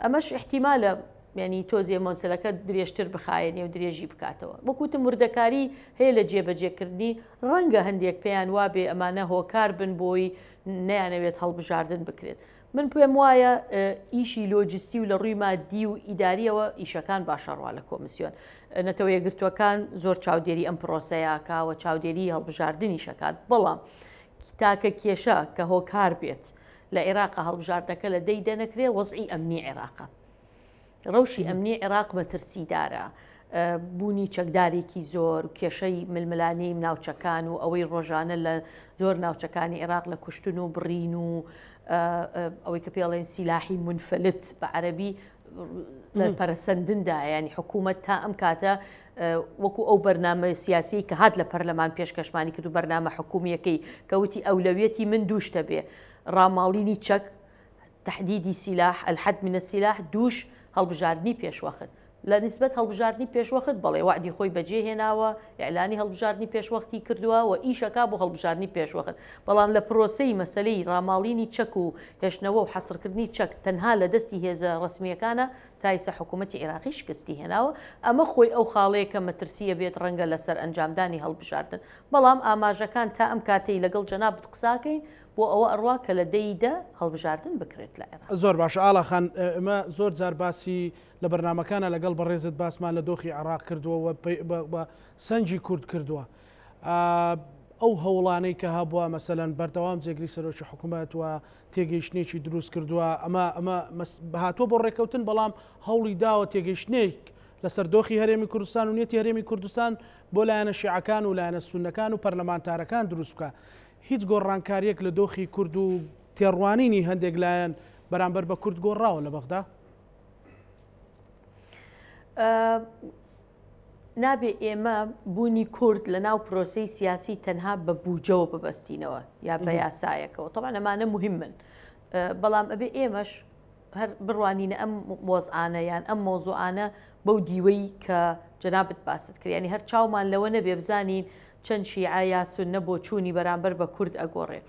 ئەمەش ئیحتیمالە یانی تۆزێ مەسەلەکە درێژتر بخایەنێ و درێژی بکاتەوە وەک وتم وردەکاری هەیە لە جێبەجێکردنی ڕەنگە هەندێک پێیان وابێ ئەمانە هۆکار بن بۆی نەیانەوێت هەڵبژاردن بکرێت من پێم وایە ئیشی لۆجستی و لە ڕووی مادی و ئیداریەوە ئیشەکان باشەڕوا لە کۆمسیۆن. نەتەوە یەکگرتووەکان زۆر چاودێری ئەم پرۆسەیە کا و چاودێری هەڵبژاردنیش ئەکات، بەڵام تاکە کێشە کە هۆکار بێت لە عێراق هەڵبژاردنەکە لە دەی دەنەکرێ وەزعی ئەمنی عێراقە. ڕەوشی ئەمنی عێراق مەترسیدارە، بوونی چەکدارێکی زۆر، کێشەی ململانێی ناوچەکان و ئەوەی ڕۆژانە لە زۆر ناوچەکانی عێراق لە کوشتن و بڕین و ئەوەی کە پێڵێن سیلاحی منفلت بە عەرەبی لە پەرەسەندندایە، ینی حکوومەت تا ئەم کاتە وەکو ئەو بەرنامە سیاسی کە هات لە پەرلەمان پێشکەشمانی کرد و بەرنامە حکومیەکەی کەوتی ئەولەویەتی من دووشتە بێ ڕاماڵینی چەک تحدیدی سلاح، الحد من السلاح، دووش هەڵبژاردنی پێشوەخت. لە نیسبەت هەڵبژاردنی پێشوەخت بەڵێ وەعدی خۆی بەجێ هێناوە، ئیعلانی هەڵبژاردنی پێشوەختی کردووە و ئیش ئەکا بۆ هەڵبژاردنی پێشوەخت. بەڵام لە پرۆسەی مەسەلەی ڕاماڵینی چەک و هێشتنەوە و حەسرکردنی چەک تەنها لە دەستی هێزە ڕەسمییەکانە، تا ئیستا حکوومەتی عیراقی شکستی هێناوە. ئەمە خۆی ئەو خاڵەیە کە مەترسی ئەبێت ڕەنگە لەسەر ئەنجامدانی هەڵبژاردن. بەڵام ئاماژەکان تا ئەم کاتەی لەگەڵ جەنابت قسە ئەکەین بۆ ئەوە ئەڕوا کە لە دە ی دە هەڵبژاردن بکرێت لە عێراق. زۆر باشە ئاڵا خان ئێمە زۆر جار باسی لە بەرنامەکانا لەگەڵ بەڕێزت باسمان لە دۆخی عێراق کردووە و بە سەنگی کورد کردووە ئەو هەوڵانەی کە هەبووە مەسەلەن بەردەوام جێگری سەرۆکی حکوومەت و تێگەیشتنێکی دروست کردووە ئەمە ئەمە هاتووە بۆ ڕێککەوتن بەڵام هەوڵی داوە تێگەیشتنێک لەسەر دۆخی هەرێمی کوردستان و نیەتی هەرێمی کوردستان بۆ لایەنە شیعەکان و لایەنە سوننەکان و پەرلەمانتارەکان دروست بکە هیچ گۆڕانکارییەک لە دۆخی کورد و تێڕوانینی هەندێک لایەن بەرامبەر بە کورد گۆڕاوە لە بەغدا؟ نابێ ئێمە بوونی کورد لە ناو پرۆسەی سیاسی تەنها بە بوجەوە ببەستینەوە یا بە یاسایەکەوە تەبعەن ئەمانە مهمن بەڵام ئەبێ ئێمەش هەر بڕوانینە ئەم وەزعانە یان ئەم مەوزوعانە بەو دیوەی کە جەنابت باست کرد یانی هەر چاومان لەوە نەبێ بزانین چەند شیعە یا سوننە بۆچوونی بەرامبەر بە کورد ئەگۆڕێ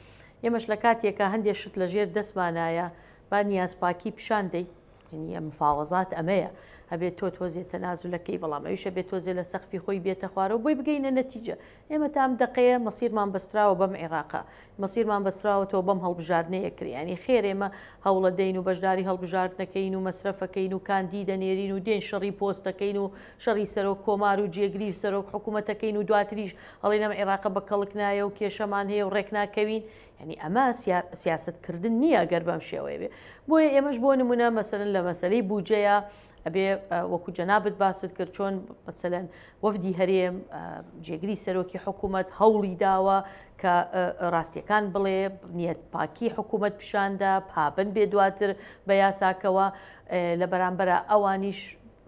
ئێمەش لە کاتێکا هەندێ شت لە ژێر دەستمانایە با نیازپاکی پیشان دەین یعنی مفاوەزات ئەمەیە ئەبێت تۆ تۆزێ تەنازولەکەی بەڵام ئەویش ئەبێت تۆزێ لە سەقفی خۆی بێتە خوارەوە بۆی بگەینە نەتیجە ئێمە تا ئەم دەقەیە مەسیرمان بەستراوە بەم عێراقە، مەسیرمان بەستراوەتەوە بەم هەڵبژاردنەیە کرێ، یانی خێر ئێمە هەوڵەدەین و بەشداری هەڵبژاردنەکەین و مەسرەفەکەین و کاندید ئەنێرین و دێین شەڕی پۆستەکەین و شەڕی سەرۆک کۆمار و جێگری سەرۆک حکوومەتەکەین و دواتریش ئەڵێین ئەم عێراقە بە کەڵک نایە و کێشەمان هەیە و ڕێکناکەوین، یانی ئەمە سیاسەتکردن نییە گەر بەم شێوەیە بێ. بۆیە ئێمەش بۆ نموونە مەسەلەن لە مەسەلەی بووجەیە ئەبێ وەکو جەنابت باست کرد چۆن مەسەلەن وەفدی هەرێم جێگری سەرۆکی حکوومەت هەوڵی داوە کە ڕاستیەکان بڵێ نیەت پاکی حکوومەت پیشاندا پابند بێ دواتر بە یاساکەوە لە بەرامبەرە ئەوانیش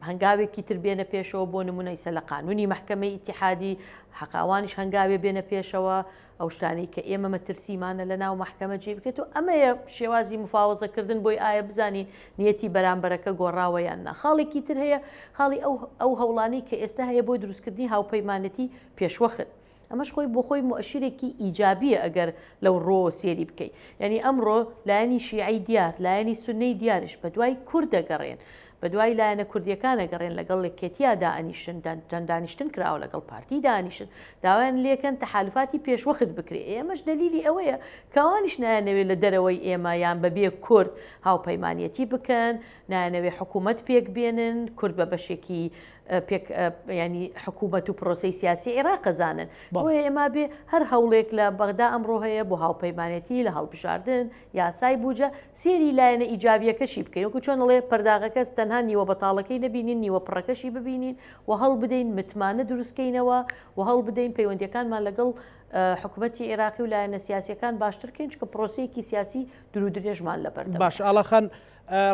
هەنگاوێکی تر بێنە پێشەوە بۆ نمونە ئیسە لە قانونی مەحکەمەی ئیتیحادی حەقە ئەوانیش هەنگاوێ بێنە پێشەوە ئەو شتانەی کە ئێمە مەترسیمانە لە ناو مەحکەمە جێ بکرێت و ئەمەیە شێوازی مفاوەزەکردن بۆی ئایا بزانین نیەتی بەرامبەرەکە گۆڕاوە یان نا خاڵێکی تر هەیە خاڵی ئەو ئەو هەوڵانەی کە ئێستا هەیە بۆ دروستکردنی هاوپەیمانەتی پێشوەخت ئەمەش خۆی بۆ خۆی موئەشیرێکی ئیجابییە ئەگەر لەو ڕووەوە سێری بکەی. یانی ئەمڕۆ لایەنی شیعەی دیار، لایەنی سوننەی دیاریش بە دوای کورد دەگەڕێن، بە دوای لایەنە کوردییەکان ئەگەڕێن، لەگەڵ یەکێتییا دائەنیشن، چەند دانیشتن کراوە لەگەڵ پارتی دانیشن، داوایان لێکەن تەحالوفاتی پێشوەخت بکرێ. ئێ ئەمەش دەلیلی ئەوەیە کە ئەوانیش نایانەوێ لە دەرەوەی ئێمە یان بە بێ کورد هاوپەیمانیەتی بکەن، نایانەوێ حکوومەت پێک بێنن، کورد بە بەشێکی پێک ینی حکوومەت و پرۆسەی سیاسی عێراق ئەزانن. بۆیە ئێمە بێ هەر هەوڵێک لە بەغدا ئەمڕۆ هەیە بۆ هاوپەیمانێتی لە هەڵبژاردن، یاسای بوجە، سێری لایەنە ئیجابیەکەشی بکەین. وەکو چۆن ئەڵێ پەرداغەکە تەنها نیوە بەتاڵەکەی نەبینین، نیوە پڕەکەشی ببینین و هەوڵبدەین متمانە دروستکەینەوە و هەوڵبدەین پەیوەندیەکانمان لەگەڵ حکومەتی عێراقی و لایەنە سیاسیەکان باشتر بکەین، چونکە پرۆسەیەکی سیاسی دوورودرێژمان لەبەردەمە. باشە ئاڵا خان،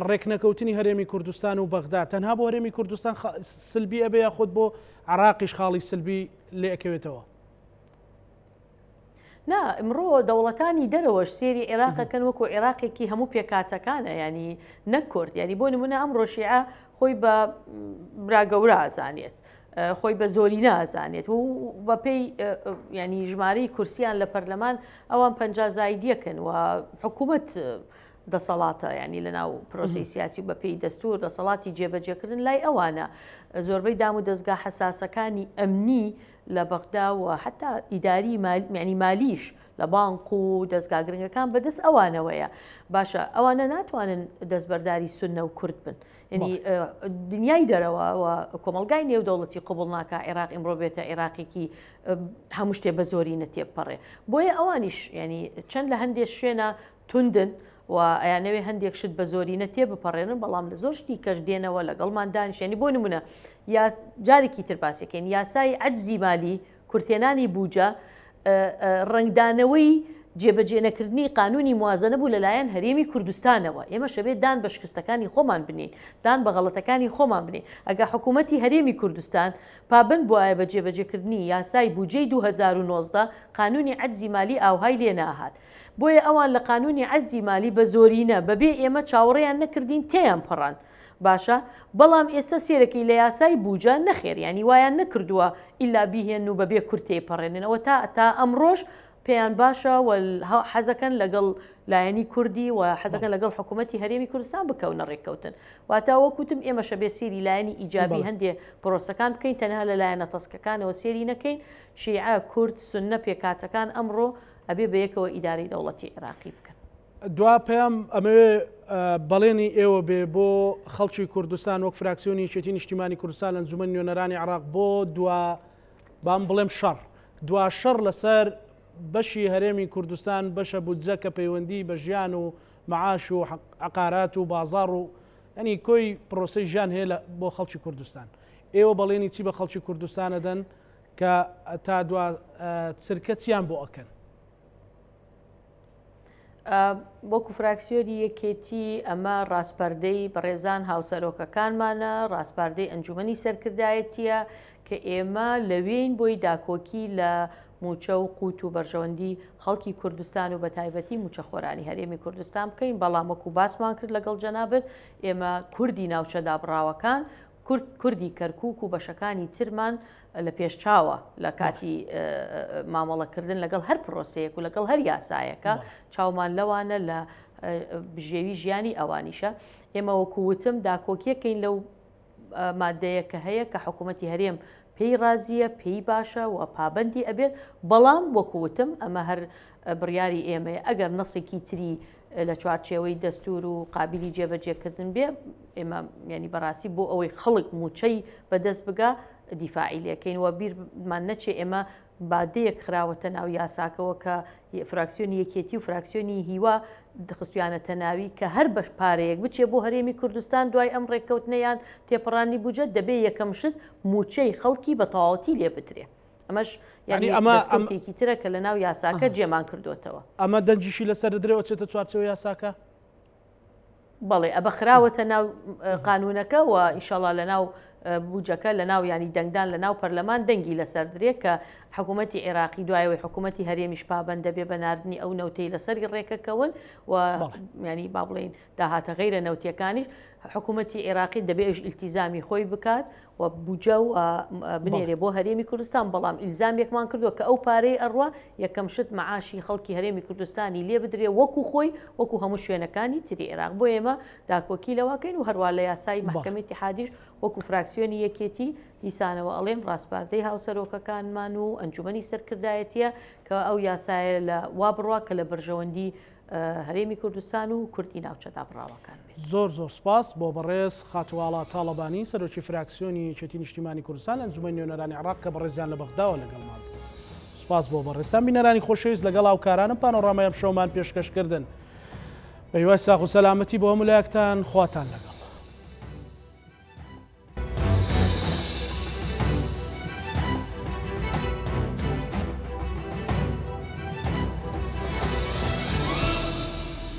ڕێکنەکەوتنی هەرێمی کوردستان و بەغدا تەنها بۆ هەرێمی کوردستان سلبی ئەبێ یاخود بۆ عراقیش خاڵی سلبی لێ ئەکەوێتەوە؟ نا ئمڕۆ دەوڵەتانی دەرەوەش سێری عێراقەکەن وەکو عێراقێکی هەموو پێکاتەکانە ینی نەک کورد ینی بۆ نمونە ئەمڕۆ شیعە خۆی بە براگەورە ئازانێت خۆی بە زۆری نازانێت و بەپێی ینی ژمارەی کورسیان لە پەرلەمان ئەوان پ زایدیەکەن و حکوومەت دەسەڵاتە یانی لەناو پرۆسەی سیاسی و بەپێی دەستور دەسەڵاتی جێبەجێکردن لای ئەوانە زۆربەی دام و دەستگا حەساسەکانی ئەمنی لە بەغدا و حتا ئیداری معنی مالیش لە بانق و دەستگا گرنگەکان بەدەست ئەوانەوەیە باشە ئەوانە ناتوانن دەستبەرداری سوننە و کورد بن یعنی دنیای دەرەوە و کۆمەلگای نێودەوڵەتی قوبڵ ناکە عێراق ئیمڕۆ بێتە عێراقێکی هەموو شتێ بە زۆری نەتێپەڕێ بۆیە ئەوانیش ینی چەند لە هەندێک شوێنە توندن و ئەیانەوێ هەندێک شت بە زۆرینە تێبپەڕێنن، بەڵام لە زۆر شتی کەش دێنەوە لەگەڵمان دانیشن، یانی بۆ نمونە یا جارێکی تر باسیەکەین یاسای عەجزی مالی، کورتهێنانی بوجە، ڕەنگدانەوەی جێبەجێنەکردنی قانونی موازەنە بوو لەلایەن هەرێمی کوردستانەوە، ئێمەش ئەبێ دان بە شکستەکانی خۆمان بنێین، دان بە غەڵەتەکانی خۆمان بنێین، ئەگەر حکوومەتی هەرێمی کوردستان پابەند بوایە بە جێبەجێکردنی یاسای بوجەی 2019 قانونی عەجزی مالی ئاوهای لێ نەئەهات. بۆیە ئەوان لە قانونی عەجزی مالی بە زۆرینە بە بێ ئێمە چاوەڕێیان نەکردین تێیان پەڕاند باشە بەڵام ئێستا سێرەکەی لە یاسای بوجە نەخێر یانی وایان نەکردووە ئیلا بیهێنن و بە بێ کورد تێیپەڕێنن ئەوە تا تا ئەمڕۆش پێیان باشە و حەزەکەن لەگەڵ لایەنی کوردی و حەزەکەن لەگەڵ حکوومەتی هەرێمی کوردستان بکەونە ڕێککەوتن واتە وەکوتم ئێمەشە بێ سێری لایەنی ئیجابی هەندێ پرۆسەکان بکەین تەنها لە لایەنە تەسکەکانەوە سێری نەکەین شیعە کورد سوننە پێکهاتەکان ئەمڕۆ ئەبێ بەیەکەوە ئیدارەی دەوڵەتی عێراقی بکەن. دوا پەیام ئەمەوێ بەڵێنی ئێوە بێ بۆ خەڵکی کوردستان وەک فراکسیۆنی یەکێتی نیشتیمانی کوردستان لە ئەنجومەنی نوێنەرانی عێراق بۆ دوا بام بڵێم شەڕ دوا شەڕ لەسەر بەشی هەرێمی کوردستان بەشە بودجە کە پەیوەندی بە ژیان و معاش و عقارات و بازاڕ و ینی کۆی پرۆسەی ژیان هەیە بۆ خەڵکی کوردستان ئێوە بەڵێنی چی بە خەڵکی کوردستان ئەدەن کە تا دوا چرکە چیان بۆ ئەکەن؟ وەکو فراکسیۆنی یەکێتی ئەمە ڕاسپاردەی بەڕێزان هاوسەرۆکەکانمانە، ڕاسپاردەی ئەنجومەنی سەرکردایەتیە کە ئێمە لەوێین بۆی داکۆکی لە موچە و قوت و بەرژەوەندی خەڵکی کوردستان و بەتایبەتی موچەخۆرانی هەرێمی کوردستان بکەین، بەڵام وەکو باسمان کرد لەگەڵ جەنابت ئێمە کوردی ناوچە دابڕاوەکان کورد کوردی کەرکوک و بەشەکانی ترمان لە پێش چاوە لە کاتی مامەڵەکردن لەگەڵ هەر پرۆسەیەک و لەگەڵ هەر یاسایەکە چاومان لەوانە لە بژێوی ژیانی ئەوانیشە ئێمە وەکو وتم داکۆکیەکەین لەو مادەیە کە هەیە کە حکوومەتی هەرێم پێی ڕازیە پێی باشە و پابندی ئەبێت بەڵام وەکو وتم ئەمە هەر بڕیاری ئێمەیە ئەگەر نەسێکی تری لە چوارچێوەی دەستور و قابلی جێبەجێکردن بێ ئێمە ینی بەڕاستی بۆ ئەوەی خەڵک موچەی بەدەست بگا دیفاعی لێکەین و بیرمان نەچێ ئێمە مادەیەک خراوەتە ناو یاساکەوە کە فراکسیۆنی یەکێتی و فراکسیۆنی هیوا خستویانەتە ناوی کە هەر بەش پارەیەک بچێ بۆ هەرێمی کوردستان دوای ئەم ڕێککەوتنە یان تێپەڕاندنی بودجە دەبێ یەکەم شت مووچەی خەڵکی بە تەواوەتی لێ بدرێ. ئەمەش یعنی ئەمە دەستکەوتێکی ترە کە لە ناو یاساکە جێمان کردوێتەوە. ئەمە دەنگیشی لەسەر دەدرێ و ئەچێتە چوارچێوەی یاساکە؟ بەڵێ ئەبە خراوەتە ناو قانونەکە و ئیشەڵا لە ناو بوجەکە لە ناو ینی دەنگدان لە ناو پەرلەمان دەنگی لەسەر درێ کە حکوومەتی عێراقی دوایەوەی حکوومەتی هەرێمیش پابند دەبێ بە ناردنی ئەو نەوتەی لەسەری ڕێکەکەون و ینی با بڵین داهاتە غەیرە نەوتیەکانیش حکوومەتی عێراقی دەبێ ئەویش ئیلتیزامی خۆی بکات و بودجە و بنێرێ بۆ هەرێمی کوردستان، بەڵام ئیلزامێکمان کردووە کە ئەو پارەی ئەڕوا یەکەم شت مەعاشی خەڵکی هەرێمی کوردستانی لێ بدرێ وەکو خۆی وەکو هەموو شوێنەکانی تری عێراق بۆ ئێمە داکۆکی لەوەکەین و هەروا لە یاسای مەحکەمەی ئیتیحادیش وەکو فراکسیۆنی یەکێتی دیسانەوە ئەڵێم ڕاسپاردەی هاوسەرۆکەکانمان و ئەنجومەنی سەرکردایەتیە کە ئەو یاسایە لە وا بڕوا کە لە بەرژەوەندی هەرێمی کوردستان و کوردی ناوچە دابڕاوەکان بێت. زۆر زۆر سوپاس بۆ بەڕێز خاتوو ئاڵا تاڵەبانی سەرۆکی فراکسیۆنی یەکێتی نیشتیمانی کوردستان لە ئەنجومەنی نوێنەرانی عێراق کە بەڕێزیان لە بەغداوە لەگەڵمان بوون. سوپاس بۆ بەڕێزتان بینەرانی خۆشەویست لەگەڵ هاوکارانم پانۆڕامای ئەمشەومان پێشکەش کردن. بە هیوای ساغ و سەلامەتی بۆ هەموو لایەکتان خواتان لەگەڵ.